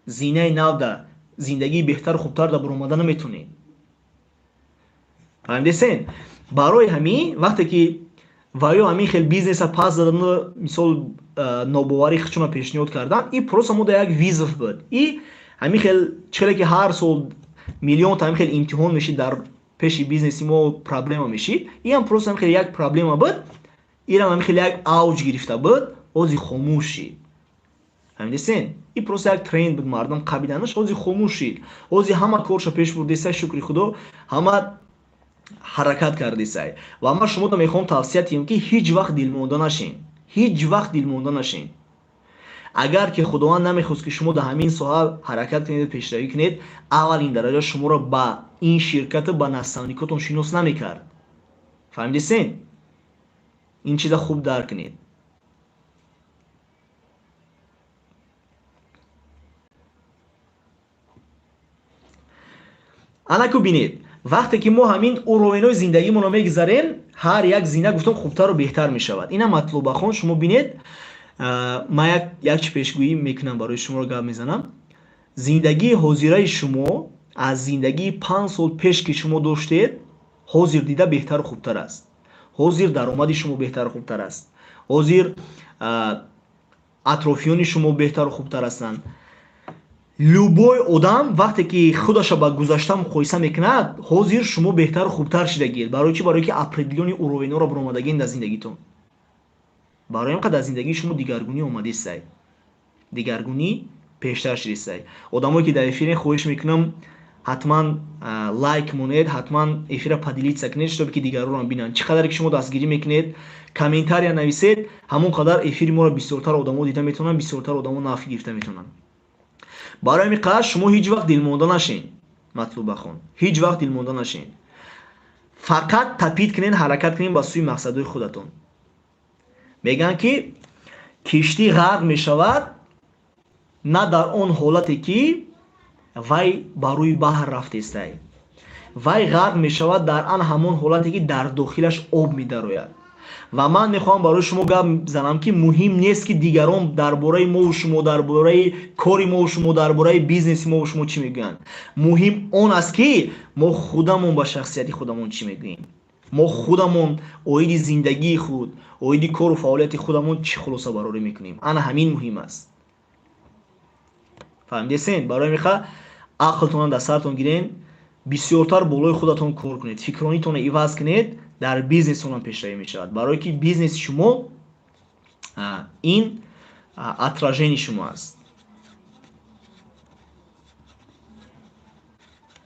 Зинаи навда, зиндагии беҳтару хубтар да баромада наметонед. Фаҳмидесен? Барои ҳамин вақте ки ва ё ҳамин хел бизнеса пас задану мисол нобоварӣ худшона пешниҳод кардан, и просто мо да як вызов буд. И ҳамин хел чиқаре ки ҳар сол миллионта ҳамин хел имтиҳон мешид, дар пеши бизнеси мо проблема мешид, иам просто ҳамин хел як проблема буд, ирам ҳамин хел як авҷ гирифта буд, ози хомӯш шид. Фаҳмидесен? И просто як тренд буд, мардум қабиданаш, ози хомӯш шид. Ози ҳама корша пеш бурдесай, шукри худо, ҳама ҳаракат кардесай. Ва ман шуморо мехоҳам тавсия диҳам, ки ҳеҷ вақт дилмонда нашен. Ҳеҷ вақт дилмонда нашен. Агар ки Худованд намехост, ки шумо дар ҳамин соҳа ҳаракат кунед, пешравӣ кунед, аввалин дараҷа шуморо ба ин ширкату ба наставникотон шинос намекард. Фаҳмидесен? Ин чиза хуб дарк кунед. Анаку бинед, вақте ки мо ҳамин уровенҳои зиндагимонро мегузарем, ҳар як зина, гуфтам, хубтару беҳтар мешавад. Ина Матлубахон, шумо бинед, ман як чи пешгӯӣ мекунам, барои шуморо гап мезанам. Зиндагии ҳозираи шумо аз зиндагии 5 сол пеш, ки шумо доштед, ҳозир дида беҳтару хубтар аст. Ҳозир даромади шумо беҳтару хубтар аст. Ҳозир атрофиёни шумо беҳтару хубтар ҳастанд. Любой одам вақте ки худаша ба гузашта муқоиса мекунад, ҳозир шумо беҳтару хубтар шидагиед. Барои чӣ? Барои ки определённый уровенҳоро баромадагиен дар зиндагитон. Барои ҳам дар зиндагии шумо дигаргунӣ омадесай, дигаргунӣ пештар шидесай. Одамое ки дар эфире, хоҳиш мекунам, ҳатман лайк монед, ҳатман эфира поделиться кунед, чтобы ки дигаронам бинанд. Чӣ қадаре ки шумо дастгирӣ мекунед, комментария нависед, ҳамон қадар эфири моро бисёртар одамо дида метавонанд, бисёртар одамо нафъ гирифта метавонанд. Барои ҳамин қадар шумо ҳеҷ вақт дилмонда нашен, Матлубахон, ҳеҷ вақт дилмонда нашен. Фақат топить кунед, ҳаракат кунед ба сӯи мақсадҳои худатон. Мегӯянд, ки киштӣ ғарқ мешавад на дар он ҳолате, ки вай ба рӯи баҳр рафтестай, вай ғарқ мешавад дар ан ҳамон ҳолате, ки дар дохилаш об медарояд. Ва ман мехоҳам барои шумо гап занам, ки муҳим нест, ки дигарон дар бораи мову шумо, дар бораи кори мову шумо, дар бораи бизнеси мову шумо чӣ мегӯянд. Муҳим он аст, ки мо худамон ба шахсияти худамон чӣ мегӯем, мо худамон оиди зиндагии худ, оиди кору фаъолияти худамон чӣ хулосабарорӣ мекунем. Ана ҳамин муҳим аст. Фаҳмидесен? Барои меха ақлтонро дар сартон гирен, бисёртар болои худатон кор кунед, фикронитонро иваз кунед, дар бизнесонам пешравӣ мешавад. Барое ки бизнеси шумо ин отражение шумо аст.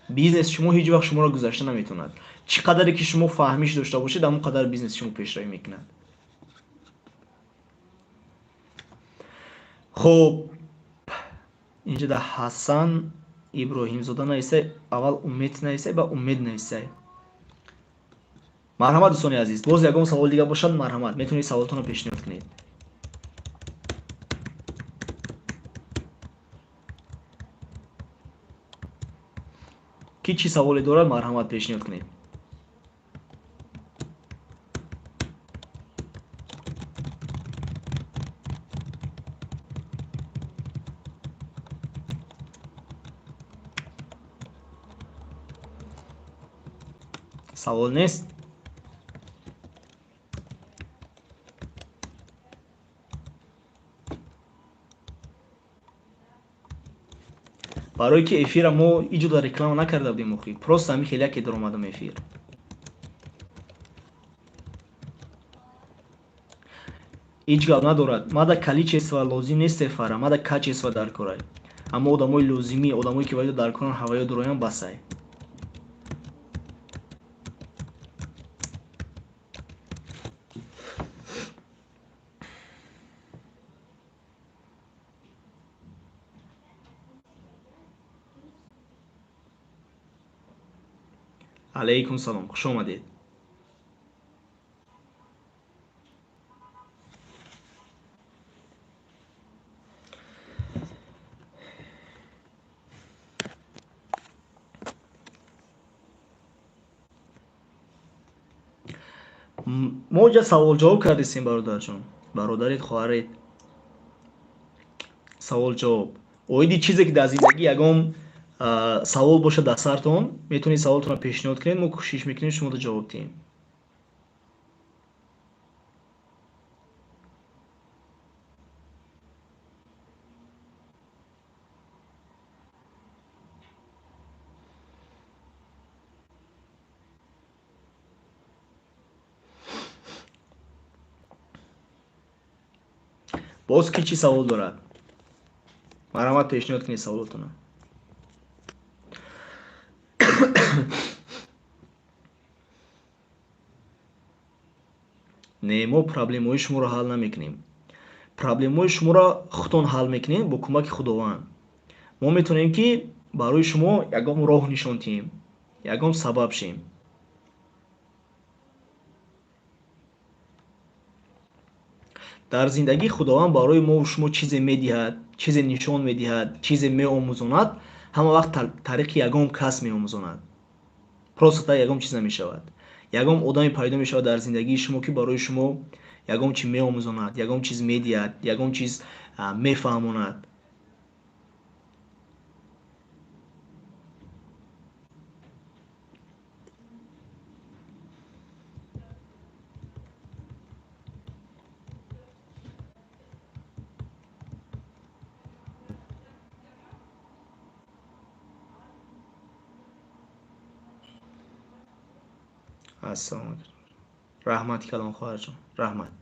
Бизнеси шумо ҳеҷ вақт шуморо гузашта наметавонад. Чӣ қадаре ки шумо фаҳмиш дошта бошед, ҳамон қадар бизнеси шумо пешравӣ мекунад. Хуб, инҷа дар Ҳасан Иброҳимзода нависай, аввал Умед нависай, ба Умед нависай. Марҳамат, дӯстони азиз, боз ягон савол дигар бошад, марҳамат, метавонед саволтонро пешниҳод кунед. Ки чӣ саволе дорад, марҳамат, пешниҳод кунед. Савол нест? Барое ки эфира мо иҷода реклама накарда будем охи, просто ҳамин хел яке даромадам эфир. Ҳеҷ гап надорад, мада количество лозим нест, фара мада качество дар корай. Аммо одамои лозимӣ, одамое ки ваё дар коран, ҳаваё дуроян, басай. Алайкум салом, хуш омадед. Мо ҷа саволҷавоб кардесем, бародарҷон. Бародаред, хоҳаред, савол ҷавоб оиди чизе ки дар зиндагӣ ягон савол бошад дар сартон, метавонед саволтонро пешниҳод кунед, мо кӯшиш мекунем шуморо ҷавоб диҳем. Боз ки чӣ савол дорад? Марҳамат, пешниҳод кунед саволотонро. Не, мо проблемаҳои шуморо ҳал намекунем. Проблемаҳои шуморо худтон ҳал мекунем бо кӯмаки Худованд. Мо метавонем ки барои шумо ягон роҳ нишон диҳем, ягон сабаб шем. Дар зиндагӣ Худованд барои мо шумо чизе медиҳад, чизе нишон медиҳад, чизе меомӯзонад, ҳама вақт тариқи ягон кас меомӯзонад. Просто так ягон чиз намешавад. Ягон одаме пайдо мешавад дар зиндагии шумо, ки барои шумо ягон чиз меомӯзонад, ягон чиз медиҳад, ягон чиз мефаҳмонад. Ассалому алайкум. Раҳмат калом, хоҳарҷон, раҳмат.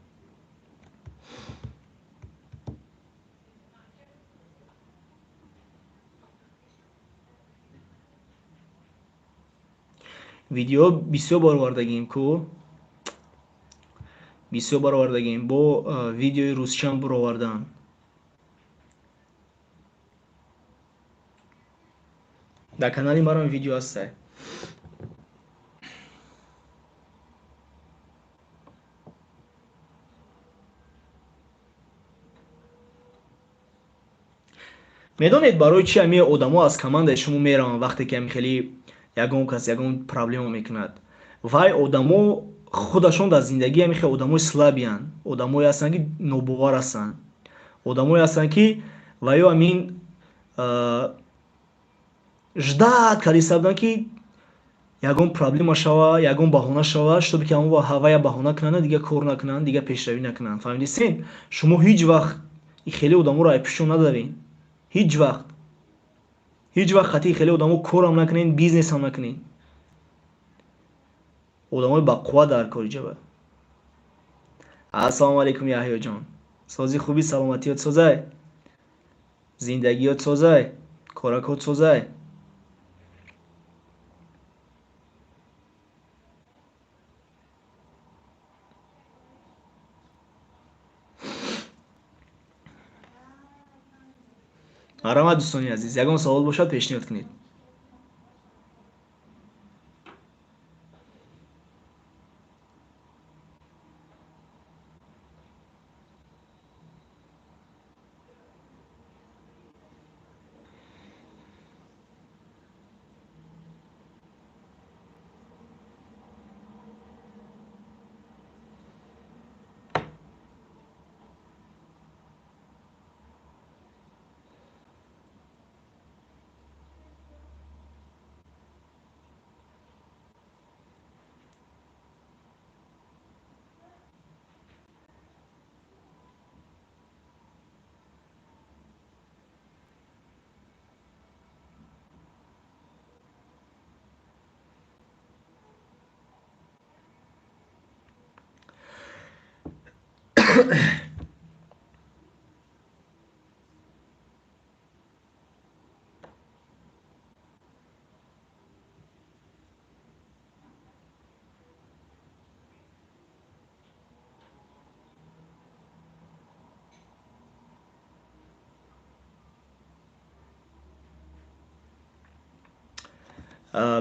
Видео бисёр баровардагим ку, бисёр баровардагим, бо видеои русчам баровардан. Дар канали марам видео ҳастай. Медонед барои чи ҳамин одамо аз командаи шумо мераванд вақте ки ҳамин хеле ягон кас ягон проблема мекунад? Вай одамо худашон дар зиндагӣ ҳамин хел одамои слабиянд, одамое ҳастанд ки нобовар ҳастанд, одамое ҳастанд ки ваё ҳамин ждат кардиста буданд ки ягон проблема шава, ягон баҳона шава, шутобе ки ҳамон вая баҳона кунанд, дигар кор накунанд, дигар пешравӣ накунанд. Фаҳмидистед? Шумо ҳеҷ вақт хеле одаморо айпишон надавед. Ҳеҷ вақт. Ҳеҷ вақт хати хеле одамо корам накунед, бизнесам накунед. Одамои бақувват дар кори ҷаба. Ассалому алайкум, Яҳёҷон. Сози хуби, саломатиёт созай? Зиндагиёт созай? Коракот созай? Марҳамат, дӯстони азиз, ягон савол бошад пешниҳод кунед.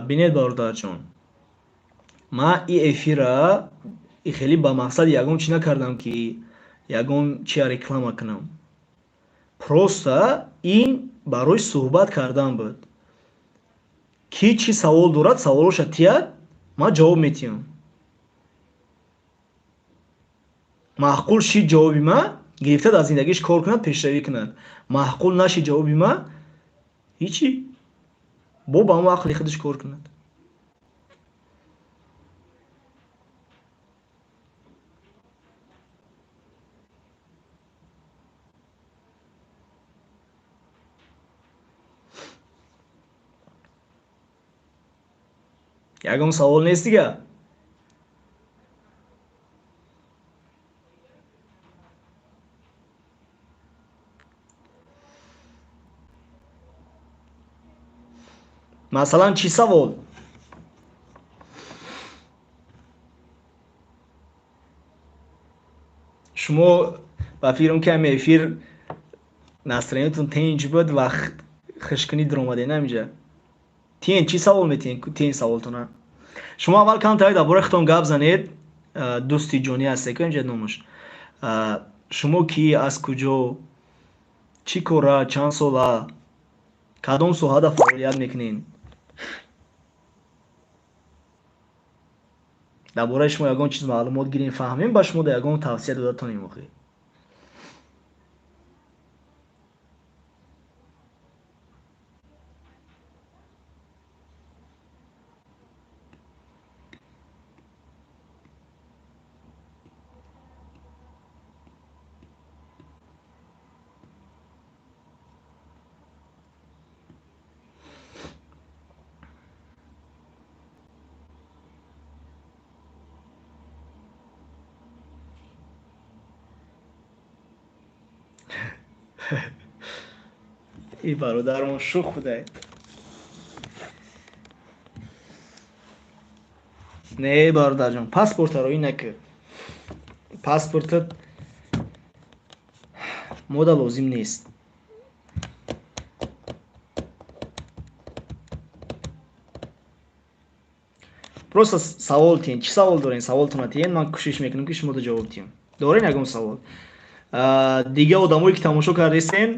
Бинед, бародарҷон, ман и эфира хеле ба мақсади ягон чӣ накардам ки ягон чия реклама кунам. Просто ин барои суҳбат кардан буд. Ки чӣ савол дорад, саволоша тияд, ман ҷавоб метиҳам. Маъқул шид ҷавоби ма, гирифта дар зиндагиш кор кунад, пешравӣ кунад. Маъқул нашид ҷавоби ма, ҳичи, бо ба ҳамон ақли худаш кор кунад. Ягон савол нест дига? Масалан, чӣ савол? Шумо ба фикрам ки ҳами эфир настроениятон тенҷ буд ва хушкунӣ даромадед ҳаминҷа. Тен чӣ савол метиҳен? Тен саволтона. Шумо аввал камтар дар бораи худтон гап занед. Дӯсти ҷонӣ ҳастед ки инҷа номаш. Шумо кӣ, аз куҷо, чӣ кора, чанд сола, кадом соҳада фаъолият мекунед? Дар бораи шумо ягон чиз маълумот гирем, фаҳмем, ба шумо ягон тавсия дода тонем охир. И бародармон шӯх будай. Не, бародарҷон, паспортаро ин накард. Паспортат мода лозим нест. Просто савол тиҳен. Чӣ савол дорен? Саволтона тиҳен, ман кӯшиш мекунам ки шумо ҷавоб диҳам. Дорен ягон савол? Дига одамое ки тамошо кардесен,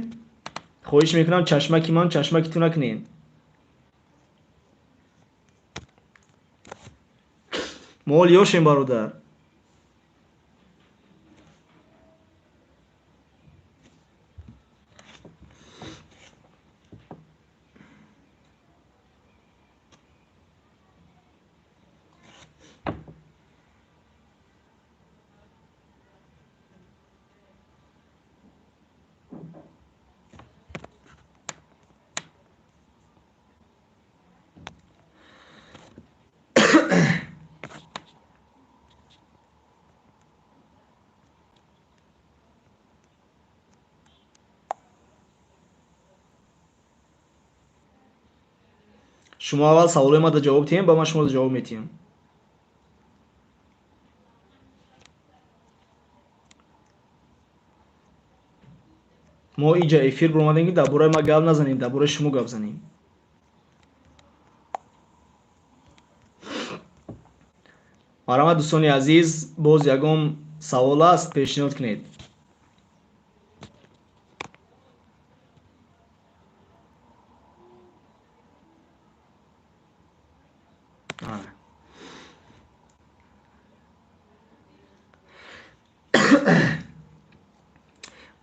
хоҳиш мекунам чашмаки ман чашмаки ту накунед. Мо ҳол ёшем, бародар. Шумо аввал саволои мада ҷавоб диҳем, ба ман шумо ҷавоб медиҳем. Мо иҷа эфир баромадем ки дар бораи ма гап назанем, дар бораи шумо гап занем. Марҳамат, дӯстони азиз, боз ягон савол аст, пешниҳод кунед.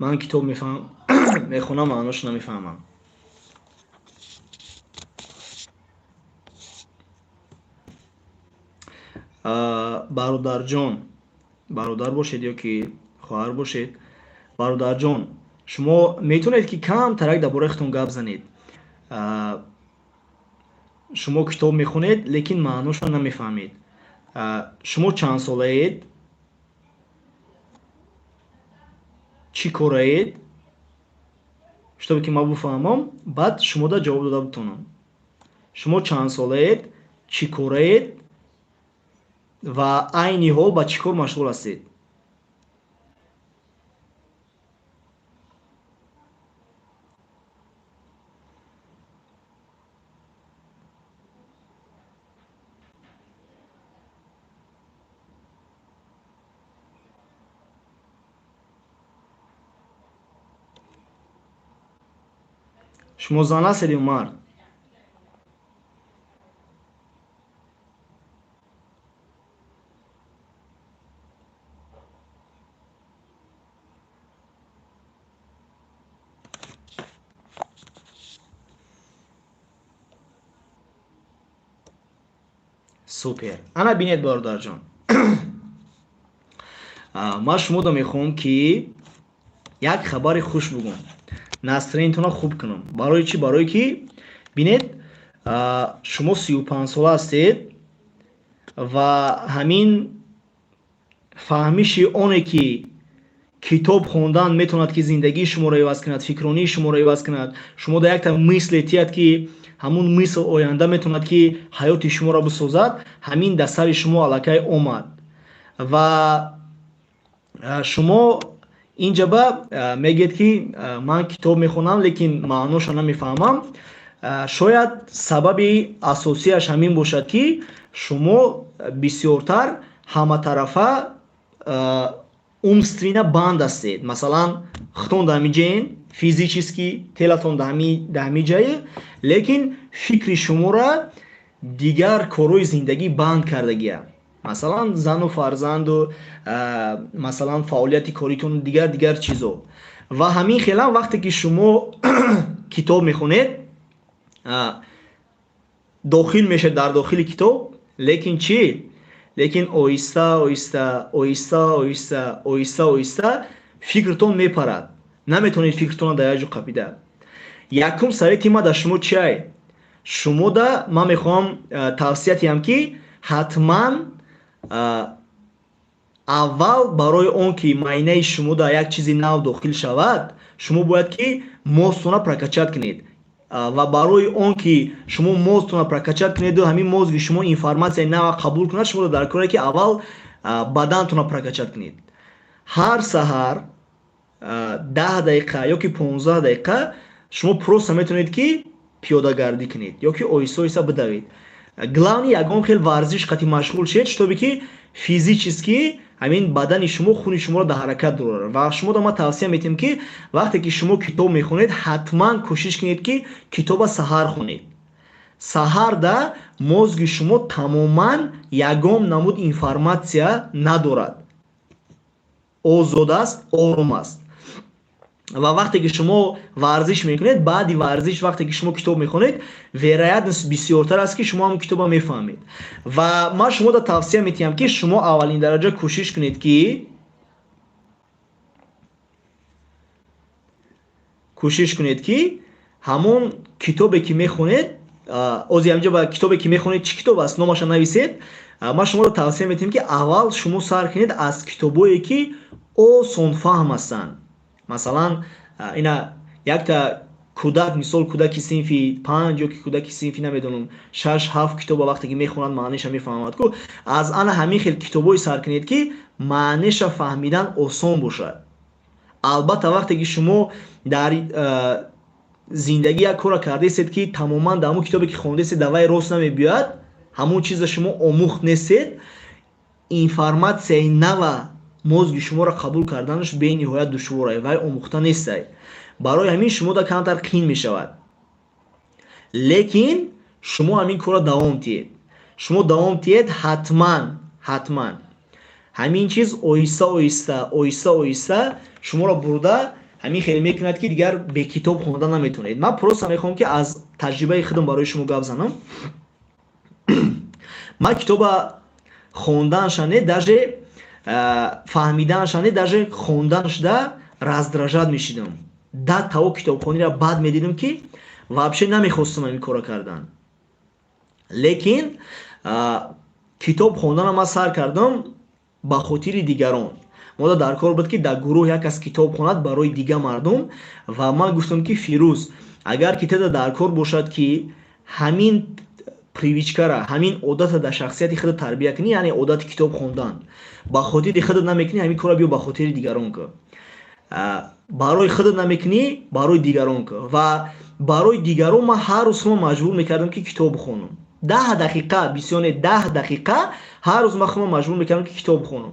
Ман китоб мехонам, маъношо намефаҳмам. Бародарҷон, бародар бошед ё ки хоҳар бошед, бародарҷон, шумо метавонед ки камтарак дар бораи худтон гап занед. Шумо китоб мехонед, лекин маъношро намефаҳмед. Шумо чанд солаед? Чӣ кораед? Шутобе ки ман бифаҳмам, баъд шумода ҷавоб дода битонам. Шумо чанд солаед, чӣ кораед ва айни ҳол ба чӣ кор машғул ҳастед? Шумо зан ҳастед ё мард? Супер. Ана бинед, бародарҷон, ман шумода мехоҳам, ки як хабари хуш бугум, настроение тонро хуб кунам. Барои чӣ? Барое ки бинед, шумо 35-сола ҳастед ва ҳамин фаҳмиши оне, ки китоб хондан метавонад, ки зиндагии шуморо иваз кунад, фикронии шуморо иваз кунад, шумо да якта мысль тиҳад, ки ҳамун мысль оянда метавонад, ки ҳаёти шуморо бисозад, ҳамин дар сари шумо аллакай омад. Ва шумо инҷаба мегӯед, ки ман китоб мехонам, лекин маъноша намефаҳмам. Шояд сабаби асосияш ҳамин бошад, ки шумо бисёртар ҳаматарафа умственно банд ҳастед. Масалан, худтон дар ҳамин ҷаен, физически тело тон дар ҳамин ҷае, лекин фикри шуморо дигар корҳои зиндагӣ банд кардагия, масалан, зану фарзанду, масалан, фаъолияти коритон, дигар дигар чизо. Ва ҳамин хелам вақте ки шумо китоб мехонед, дохил мешавед дар дохили китоб, лекин чӣ? Лекин оҳиста оҳиста, оҳиста оҳиста, оҳиста оҳиста фикртон мепарад, наметавонед фикртонро дар як ҷо қапида. Якум совет и ман дар шумо чиай? Шумода ман мехоҳам тавсия диҳам, ки ҳатман аввал барои он ки майнаи шумода як чизи нав дохил шавад, шумо бояд ки мозг тона прокачать кунед. Ва барои он ки шумо мозг тона прокачать кунеду ҳамин мозг и шумо информатсияи нава қабул кунад, шумо дар коре ки аввал бадантона прокачать кунед. Ҳар саҳар 10 дақиқа ё ки 15 дақиқа шумо просто метавонед, ки пиёдагардӣ кунед ё ки оҳиста оҳиста бидавед. Главный, ягон хел варзиш қати машғул шед, чтобы ки физически ҳамин бадани шумо хуни шуморо дар ҳаракат дорад. Ва шуморо ман тавсия метиҳам, ки вақте ки шумо китоб мехонед, ҳатман кӯшиш кунед, ки китоба саҳар хонед. Саҳарда мозг и шумо тамоман ягон намуд информатсия надорад, озод аст, ором аст. Ва вақте ки шумо варзиш мекунед, баъди варзиш вақте ки шумо китоб мехонед, вероятность бисёртар аст, ки шумо ҳамон китоба мефаҳмед. Ва ман шумода тавсия метиҳам, ки шумо аввалин дараҷа кӯшиш кунед, ки ҳамон китобе ки мехонед, ози ҳаминҷо ба китобе ки мехонед, чӣ китоб аст, номаша нависед. Ман шуморо тавсия метиҳам, ки аввал шумо сар кунед аз китобое, ки осонфаҳм ҳастанд. Масалан, ина якта кӯдак, мисол, кӯдаки синфи 5 ё ки кӯдаки синфи, намедонам, 6-7 китоба вақте ки мехонад, маъниша мефаҳмад ку. Аз ана ҳамин хел китобое сар кунед, ки маъниша фаҳмидан осон бошад. Албатта, вақте ки шумо дар зиндагӣ як корро кардаистед, ки тамоман дар ҳамон китобе ки хондаистед, дар вай рост намебиёяд, ҳамон чиза шумо омӯхт нестед, информатсияи нава мозг и шуморо қабул карданаш бениҳоят душворае, вай омӯхта нестай. Барои ҳамин шумода камтар қин мешавад, лекин шумо ҳамин корро давом диҳед. Шумо давом диҳед, ҳатман, ҳатман ҳамин чиз оҳиста оҳиста, оҳиста оҳиста шуморо бурда ҳамин хеле мекунад, ки дигар бе китоб хонда наметавонед. Ман просто мехоҳам, ки аз таҷрибаи худам барои шумо гап занам. Ман китоба хонданша не, даже фаҳмиданша не, даже хонданашда раздражать мешидам. Да таво китобхониро бад медидам, ки вообще намехостам ҳамин корро кардан. Лекин китоб хонданам ман сар кардам ба хотири дигарон. Мода дар кор буд, ки дар гурӯҳ як кас китоб хонад барои дигар мардум. Ва ман гуфтам, ки Фирӯз, агар ки теда дар кор бошад, ки ҳамин привычка ра, ҳамин одата дар шахсияти худат тарбия кунӣ, яъне одати китоб хондан, ба хотири худат намекунӣ, ҳамин корро биё ба хотири дигарон кун. Барои худат намекунӣ, барои дигарон кун. Ва барои дигарон ман ҳар рӯз худам маҷбур мекардам, ки китоб бихонам 10 дақиқа, бисёр не, 10 дақиқа ҳар рӯз ман худам маҷбур мекардам, ки китоб бихонам.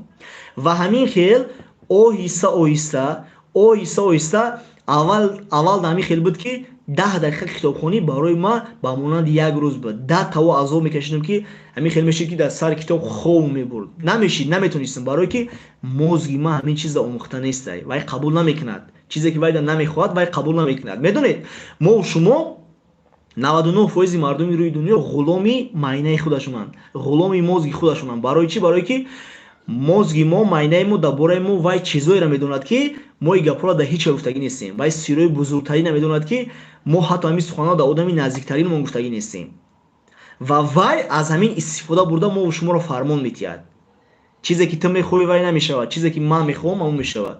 Ва ҳамин хел оҳиста оҳиста, оҳиста оҳиста, аввал аввал ҳамин хел буд, ки 10 дақиқа китобхонӣ барои ман ба монанди як рӯз буд. Да таво азоб мекашидам, ки ҳамин хел мешид, ки дар сари китоб хов мебурд, намешид, наметонистам, барое ки мозг и ман ҳамин чиза омӯхта нестай, вай қабул намекунад. Чизе ки вайда намехоҳад, вай қабул намекунад. Медонед, мо шумо 99% мардуми рӯи дунё ғуломи майнаи худашонанд, ғуломи мозги худашонанд. Барои чӣ? Барое ки мозги мо, майнаи мо дар бораи мо вай чизоеро медонад, ки мо ин гапҳоро дар ҳеҷ ҷо гуфтагӣ нестем. Вай сиррои бузургтаринро медонад, ки мо ҳатто ҳамин суханҳоро дар одами наздиктаринмон гуфтагӣ нестем. Ва вай аз ҳамин истифода бурда мову шуморо фармон метиҳад. Чизе ки ту мехоҳӣ, вай намешавад, чизе ки ман мехоҳам, ҳамон мешавад.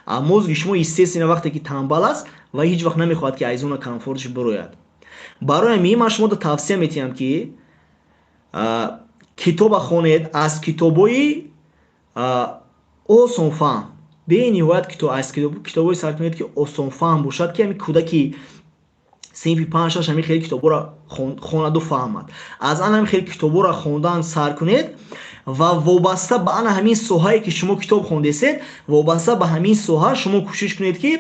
А мозги шумо, естественно, вақте ки танбал аст, вай ҳеҷ вақт намехоҳад, ки аз зона комфорташ бирояд. Барои ҳамин ман шуморо тавсия метиҳам, ки китоба хонед, аз китобҳои осонфаҳм, бениҳоят аз китобҳои сар кунед, ки осонфаҳм бошад, ки ҳамин кӯдаки синфи 5-6 ҳамин хеле китобҳоро хонаду фаҳмад. Аз ана ҳамин хеле китобҳоро хондан сар кунед ва вобаста ба ана ҳамин соҳае, ки шумо китоб хондесед, вобаста ба ҳамин соҳа шумо кӯшиш кунед, ки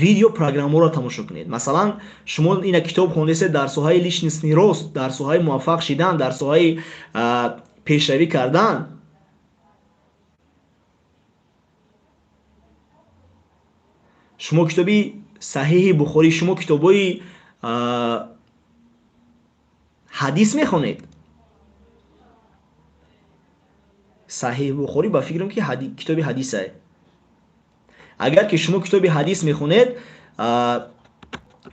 видеопрограммаро тамошо кунед. Масалан, шумо ина китоб хондесед дар соҳаи личностный рост, дар соҳаи муваффақ шидан, дар соҳаи пешравӣ кардан. Шумо китоби Саҳиҳи Бухорӣ, шумо китобҳои ҳадис мехонед. Саҳиҳи Бухорӣ, ба фикрам, ки китоби ҳадисае. Агар ки шумо китоби ҳадис мехонед,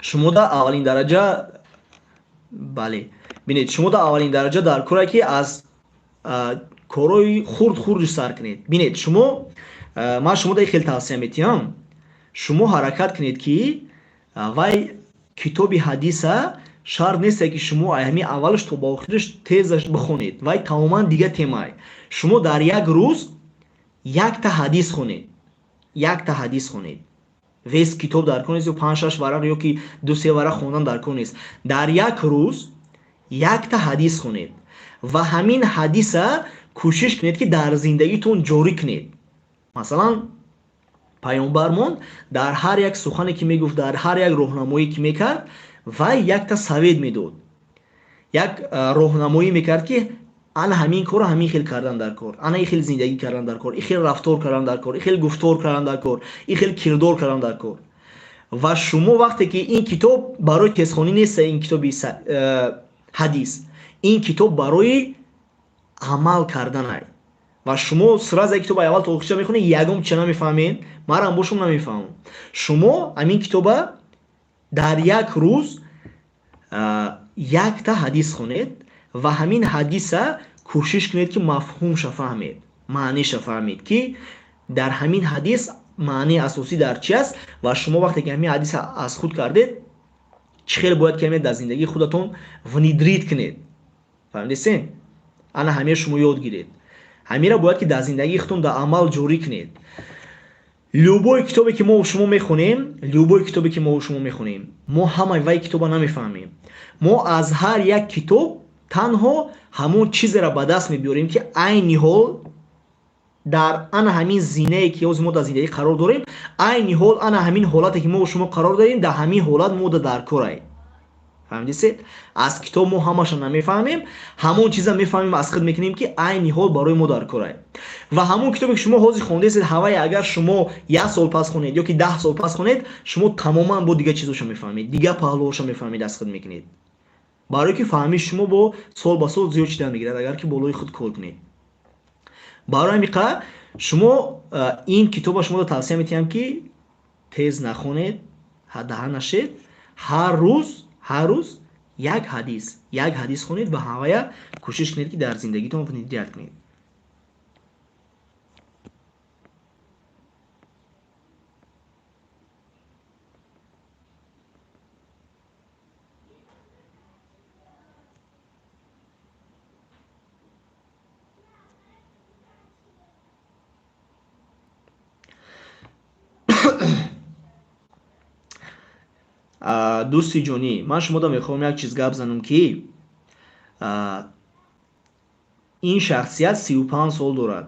шумо дар аввалин дараҷа, бале, бинед, шумо дар аввалин дараҷа дар коре, ки аз корҳои хурд хурдш сар кунед. Бинед, шумо, ман шумо дар хеле тавсия метиҳам, шумо ҳаракат кунед, ки вай китоби ҳадиса шарт несте, ки шумо ҳамин аввалаш то ба охираш тезаш бихонед. Вай тамоман дига темае. Шумо дар як рӯз якта ҳадис хонед, якта ҳадис хонед. Весь китоб дар кор нест, ё 5-6 варақ, ё ки 2-3 варақ хондан дар кор нест. Дар як рӯз якта ҳадис хонед ва ҳамин ҳадиса кӯшиш кунед, ки дар зиндагитон ҷорӣ кунед. Масалан, паёмбармон дар ҳар як сухане, ки мегуфт, дар ҳар як роҳнамоӣ, ки мекард, вай якта совет медод, як роҳнамоӣ мекард, ки ана ҳамин корро ҳамин хел кардан дар кор, ана ин хел зиндагӣ кардан дар кор, ин хел рафтор кардан дар кор, ин хел гуфтор кардан дар кор, ин хел кирдор кардан дар кор. Ва шумо вақте ки ин китоб барои тезхонӣ нест, ин китоби ҳадис, ин китоб барои амал карданай. Ва шумо сразу китоби аввал то охирша мехонед, ягон чиз намефаҳмед, марам бошум намефаҳмам. Шумо ҳамин китоба дар як рӯз якта ҳадис хонед ва ҳамин ҳадиса кӯшиш кунед, ки мафҳумша фаҳмед, маъниша фаҳмед, ки дар ҳамин ҳадис маънии асосӣ дар чи аст. Ва шумо вақте ки ҳамин ҳадиса аз худ кардед, чӣ хел бояд ки ҳамин дар зиндагии худатон внедрить кунед. Фаҳмидесен? Ана ҳамеа шумо ёд гиред. Ҳамира бояд ки дар зиндагии худтон дар амал ҷорӣ кунед. Любой китобе, ки мо шумо мехонем, любой китобе, ки мо шумо мехонем, мо ҳамаи вай китоба намефаҳмем. Мо аз ҳар як китоб танҳо ҳамон чизеро ба даст мебиёрем, ки айни ҳол дар ана ҳамин зинае, ки ҳозир мо дар зиндагӣ қарор дорем, айни ҳол ана ҳамин ҳолате, ки мо шумо қарор дорем, дар ҳамин ҳолат мо дар корае. Фаҳмидисед? Аз китоб мо ҳамаша намефаҳмем, ҳамон чиза мефаҳмем, аз худ мекунем, ки айни ҳол барои мо дар корае. Ва ҳамон китобе, ки шумо ҳозир хондесед, ҳавае агар шумо як сол пас хонед ё ки 10 сол пас хонед, шумо тамоман бо дигар чизоша мефаҳмед, дигар паҳлӯҳоша мефаҳмед, аз худ мекунед. Барое ки фаҳмиши шумо бо сол ба сол зиёд шидан мегирад, агар ки болои худ кор кунед. Барои ҳамин қадр шумо ин китоба шуморо тавсия метиҳам, ки тез нахонед, даҳа нашед, ҳар рӯз, ҳар рӯз як ҳадис, як ҳадис хонед ва ҳавая кӯшиш кунед, ки дар зиндагитон внедрять кунед. Дӯсти ҷонӣ, ман шумода мехоҳам як чиз гап занам, ки ин шахсият 35 сол дорад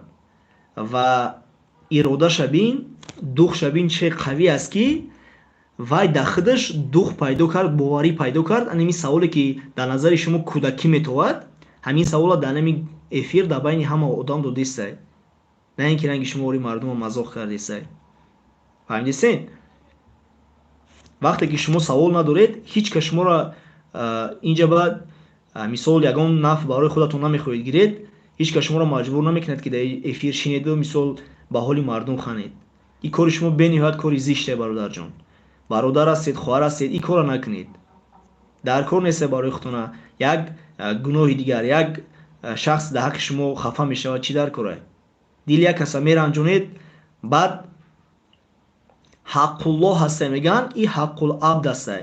ва иродаша бин, духша бин, чӣ қавӣ аст, ки вай дар худаш дух пайдо кард, боварӣ пайдо кард. Ан ҳамин саволе, ки дар назари шумо кӯдакӣ метовад, ҳамин савола дар ҳамин эфир дар байни ҳама одам додистай, на ин ки ранги шумо ори мардумо мазоқ кардистай. Фаҳмидисен? Вақте ки шумо савол надоред, ҳеҷ кас шуморо инҷа ба мисол ягон нафъ барои худатон намехоҳед гиред, ҳеҷ кас шуморо маҷбур намекунад, ки дар эфир шинеду мисол ба ҳоли мардум ханед. Ин кори шумо бениҳоят кори зиште, бародарҷон. Бародар ҳастед, хоҳар ҳастед, ин корро накунед. Дар кор несте барои худтона як гуноҳи дигар, як шахс дар ҳаққи шумо хафа мешавад, чӣ дар корае? Дили як каса меранҷонед, баъд ҳаққуллоҳ ҳасте мегӯянд, ин ҳаққул абд ҳасте.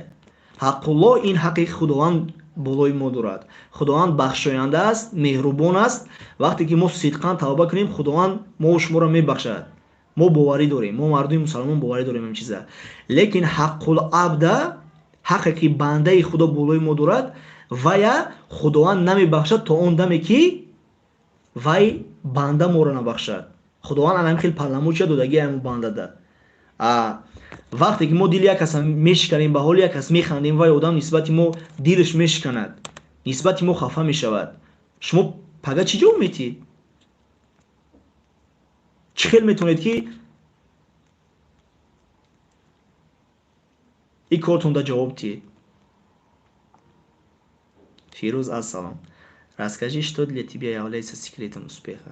Ҳаққуллоҳ ин ҳаққи Худованд болои мо дорад. Худованд бахшоянда аст, меҳрубон аст. Вақте ки мо сидқан тавба кунем, Худованд мо шуморо мебахшад. Мо боварӣ дорем, мо мардуми мусалмон боварӣ дорем ин чиза. Лекин ҳаққул абда, ҳаққе ки бандаи Худо болои мо дорад, вая Худованд намебахшад то он даме ки вай банда моро набахшад. Худованд ана хел паламучия додагии ҳамун бандада. Вақте ки мо дили як каса мешиканем, ба ҳоли як кас механдем, вай одам нисбати мо дилаш мешиканад, нисбати мо хафа мешавад. Шумо пага чӣ ҷавоб метиҳед? Чӣ хел метавонед ки ин кортонда ҷавоб диҳед? Фирӯз, ассалом. Расскажи, что для тебя является секретом успеха.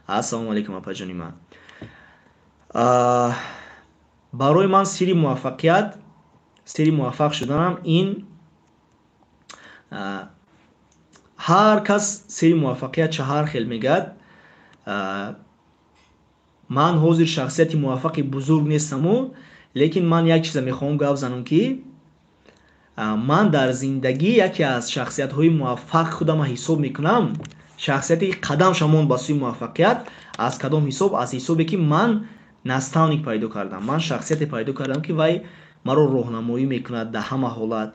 Ассалому алайкум, апаҷони ман. Барои ман сирри муваффақият, сирри муваффақ шуданам ин, ҳар кас сирри муваффақият ча ҳар хел мегӯяд. Ман ҳозир шахсияти муваффақи бузург нестаму, лекин ман як чиза мехоҳам гап занам, ки ман дар зиндагӣ яке аз шахсиятҳои муваффақ худама ҳисоб мекунам, шахсияте ки қадам шамон ба сӯи муваффақият. Аз кадом ҳисоб? Аз ҳисобе ки ман наставник пайдо кардам, ман шахсияте пайдо кардам, ки вай маро роҳнамоӣ мекунад дар ҳама ҳолат,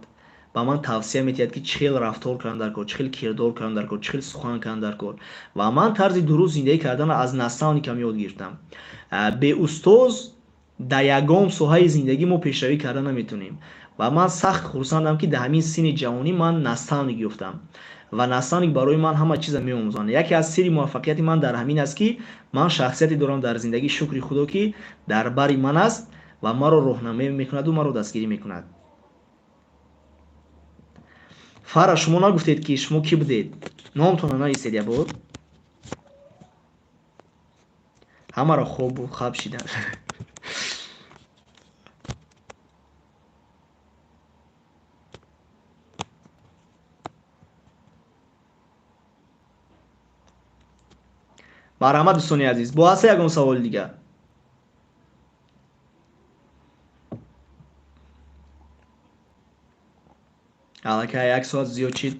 ба ман тавсия метиҳад, ки чӣ хел рафтор кардам дар кор, чӣ хел кирдор кардам дар кор, чӣ хел сухан кардам дар кор. Ва ман тарзи дуруст зиндагӣ карданро аз наставникам ёд гирифтам. Беустоз дар ягон соҳаи зиндагӣ мо пешравӣ карда наметавонем. Ва ман сахт хурсандам, ки дар ҳамин синни ҷавонӣ ман наставник ёфтам ва наставник барои ман ҳама чиза меомӯзонад. Яке аз сирри муваффақияти ман дар ҳамин аст, ки ман шахсияте дорам дар зиндагӣ, шукри Худо, ки дар бари ман аст ва маро роҳнамоӣ мекунаду маро дастгирӣ мекунад. Фара, шумо нагуфтед, ки шумо кӣ будед? Номтонро нависед ябор. Ҳамаро хоб буд, хаб шидам. Марҳамат, дӯстони азиз, бо ҳаста ягон саволи дигар? Аллакай як соат зиёд шид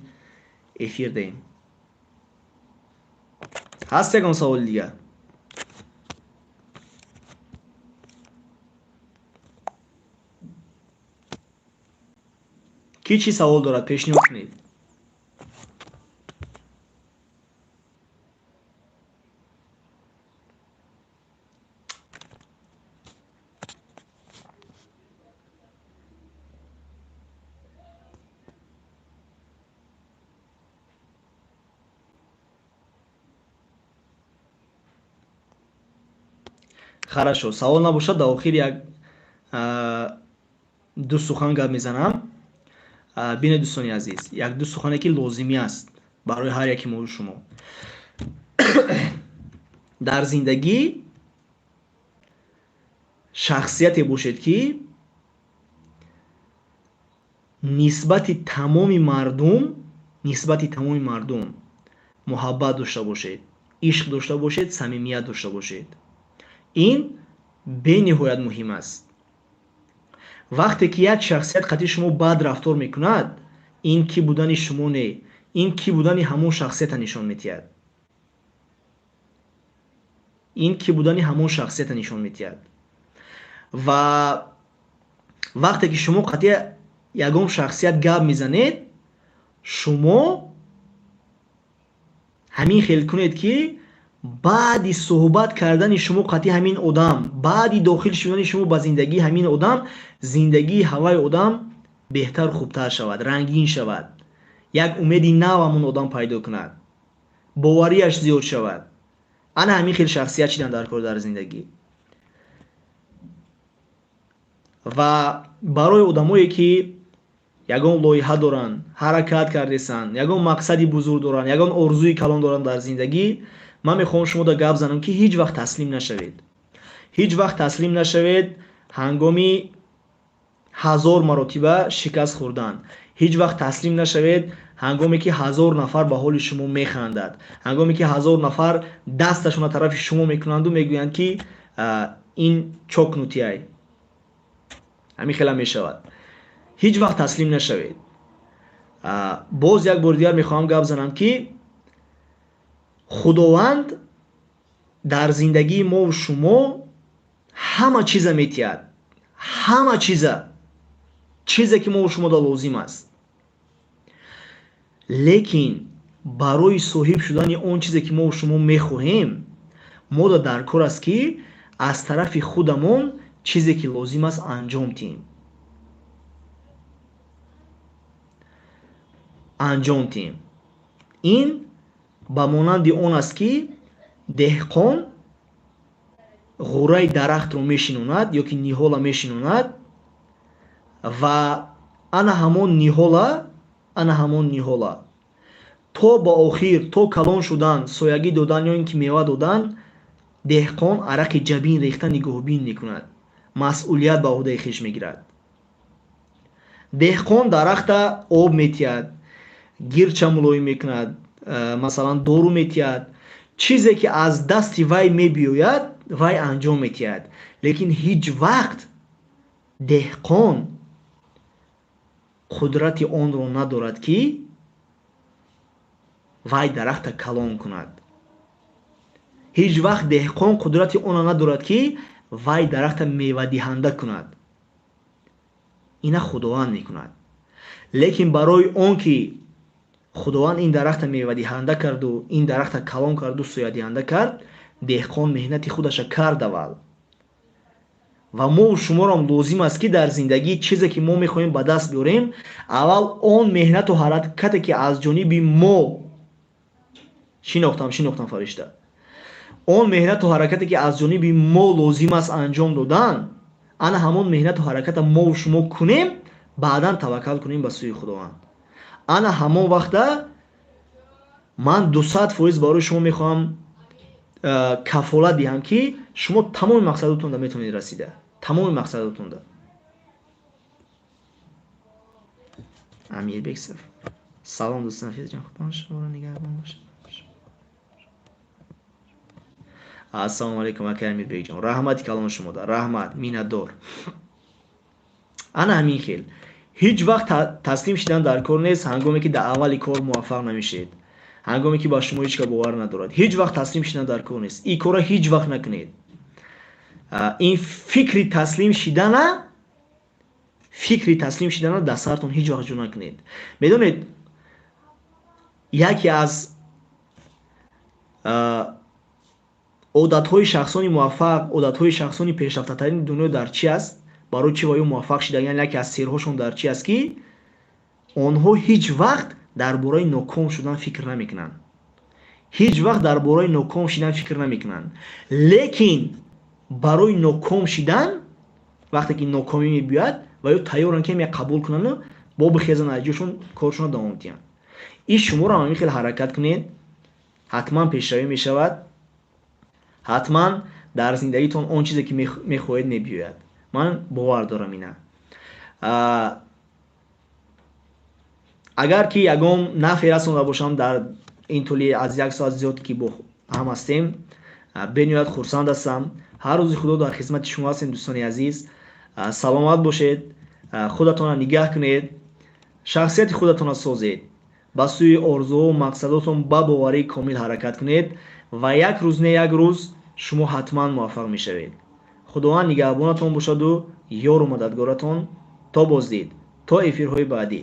эфир даем. Ҳаст ягон саволи дигар? Кӣ чӣ савол дорад, пешниҳод кунед. Хорошо, савол набошад, дар охир як ду сухан гап мезанам. Бинед, дӯстони азиз, як ду сухане ки лозимӣ аст барои ҳар яки мову шумо. Дар зиндагӣ шахсияте бошед, ки нисбати тамоми мардум, нисбати тамоми мардум муҳаббат дошта бошед, ишқ дошта бошед, самимият дошта бошед. Ин бениҳоят муҳим аст. Вақте ки як шахсият қатъи шумо бад рафтор мекунад, ин кӣ будани шумо не, ин кӣ будани ҳамон шахсията нишон медиҳад. Ин кӣ будани ҳамон шахсията нишон медиҳад. Ва вақте ки шумо қатъи ягон шахсият гап мезанед, шумо ҳамин хел кунед, ки баъди суҳбат кардани шумо қатъи ҳамин одам, баъди дохил шудани шумо ба зиндагии ҳамин одам, зиндагии ҳаваи одам беҳтару хубтар шавад, рангин шавад, як умеди нав ҳамон одам пайдо кунад, боварияш зиёд шавад. Ана ҳамин хел шахсият шидан дар кор дар зиндагӣ. Ва барои одамое ки ягон лоиҳа доранд, ҳаракат кардесанд, ягон мақсади бузург доранд, ягон орзуи калон доранд дар зиндагӣ, ман мехоҳам шумода гап занам ки ҳеҷ вақт таслим нашавед. Ҳеҷ вақт таслим нашавед ҳангоми 1000 маротиба шикаст хӯрдан. Ҳеҷ вақт таслим нашавед ҳангоме ки 1000 нафар ба ҳоли шумо механдад, ҳангоме ки 1000 нафар дасташонро тарафи шумо мекунанду мегӯянд ки ин чокнутиай. Ҳамин хела мешавад. Ҳеҷ вақт таслим нашавед. Боз як бори дигар мехоҳам гап занам ки Худованд дар зиндагии мову шумо ҳама чиза метиҳад, ҳама чиза, чизе ки мову шумода лозим аст. Лекин барои соҳиб шудани он чизе ки мову шумо мехоҳем, мода дар кор аст ки аз тарафи худамон чизе ки лозим аст анҷом диҳем. Анҷом диҳем. Ин ба монанди он аст ки деҳқон ғураи дарахтро мешинонад ё ки ниҳола мешинонад ва ана ҳамон ниҳола то ба охир, то калон шудан, соягӣ додан ё ин ки мева додан, деҳқон арақи ҷабин рехта нигоҳбин мекунад, масъулият ба ӯҳдаи хеш мегирад. Деҳқон дарахта об метиҳад, гирча мулоим мекунад, масалан дору метиҳад, чизе ки аз дасти вай мебиёяд вай анҷом метиҳад. Лекин ҳеҷ вақт деҳқон қудрати онро надорад ки вай дарахта калон кунад. Ҳеҷ вақт деҳқон қудрати онро надорад ки вай дарахта мевадиҳанда кунад. Ина Худованд мекунад. Лекин барои он ки Худованд ин дарахта мевадиҳанда карду, ин дарахта калон карду, соядиҳанда кард, деҳқон меҳнати худаша кард аввал. Ва мо шуморам лозим аст ки дар зиндагӣ чизе ки мо мехоҳем ба даст биёрем, аввал он меҳнату ҳаракате ки аз ҷониби мо шинохтам фаришта, он меҳнату ҳаракате ки аз ҷониби мо лозим аст анҷом додан, ана ҳамон меҳнату ҳараката мо шумо кунем, баъдан таваккал кунем ба сӯи Худованд. Ана ҳамон вақта ман 200% барои шумо мехоҳам кафолат диҳам ки шумо тамоми мақсадотонда метавонед расида. Тамоми мақсадотонда. Амирбек Саф. Салом дӯстон, Физҷон, худо шуморо нигаҳбон бошад. Ассалому алайкум акай Амирбекҷон. Раҳмати калон шумода. Раҳмат, миннатдор. Ана ҳамин хел. Ҳеҷ вақт таслим шидан дар кор нест ҳангоме ки дар аввали кор муваффақ намешед. Ҳангоме ки ба шумо ҳеҷ кас бовар надорад. Ҳеҷ вақт таслим шидан дар кор нест. Ин корро ҳеҷ вақт накунед. Ин фикри таслим шидана, дар сартон ҳеҷ вақт ҷо накунед. Медонед, яке аз одатҳои шахсони муваффақ, одатҳои шахсони пешрафтатарини дунё дар чи аст? Барои чи ва ё муваффақ шидан, яъне яке аз сирҳошон дар чи аст ки онҳо ҳеҷ вақт дар бораи ноком шудан фикр намекунанд. Ҳеҷ вақт дар бораи ноком шидан фикр намекунанд. Лекин барои ноком шидан вақте ки нокомӣ мебиёяд ва ё тайёранд ки ҳамя қабул кунанду бо бихезанд аз ҷошон коршонро давом диҳанд. Ин шуморо ҳам ҳамин хел ҳаракат кунед, ҳатман пешравӣ мешавад, ҳатман дар зиндагитон он чизе ки мехоҳед мебиёяд. Ман бовар дорам ина. Агар ки ягон нафъе расонда бошам дар ин тӯли аз як соат зиёд ки бо ҳам ҳастем, бениҳоят хурсанд ҳастам. Ҳар рӯзи Худо дар хизмати шумо ҳастем дӯстони азиз. Саломат бошед, худатонро нигаҳ кунед, шахсияти худатонро созед, ба сӯи орзуҳо ва мақсадотон ба боварии комил ҳаракат кунед ва як рӯз не як рӯз шумо ҳатман муваффақ мешавед. Худованд нигаҳбонатон бошаду ёру мададгоратон. То боздид, то эфирҳои баъдӣ.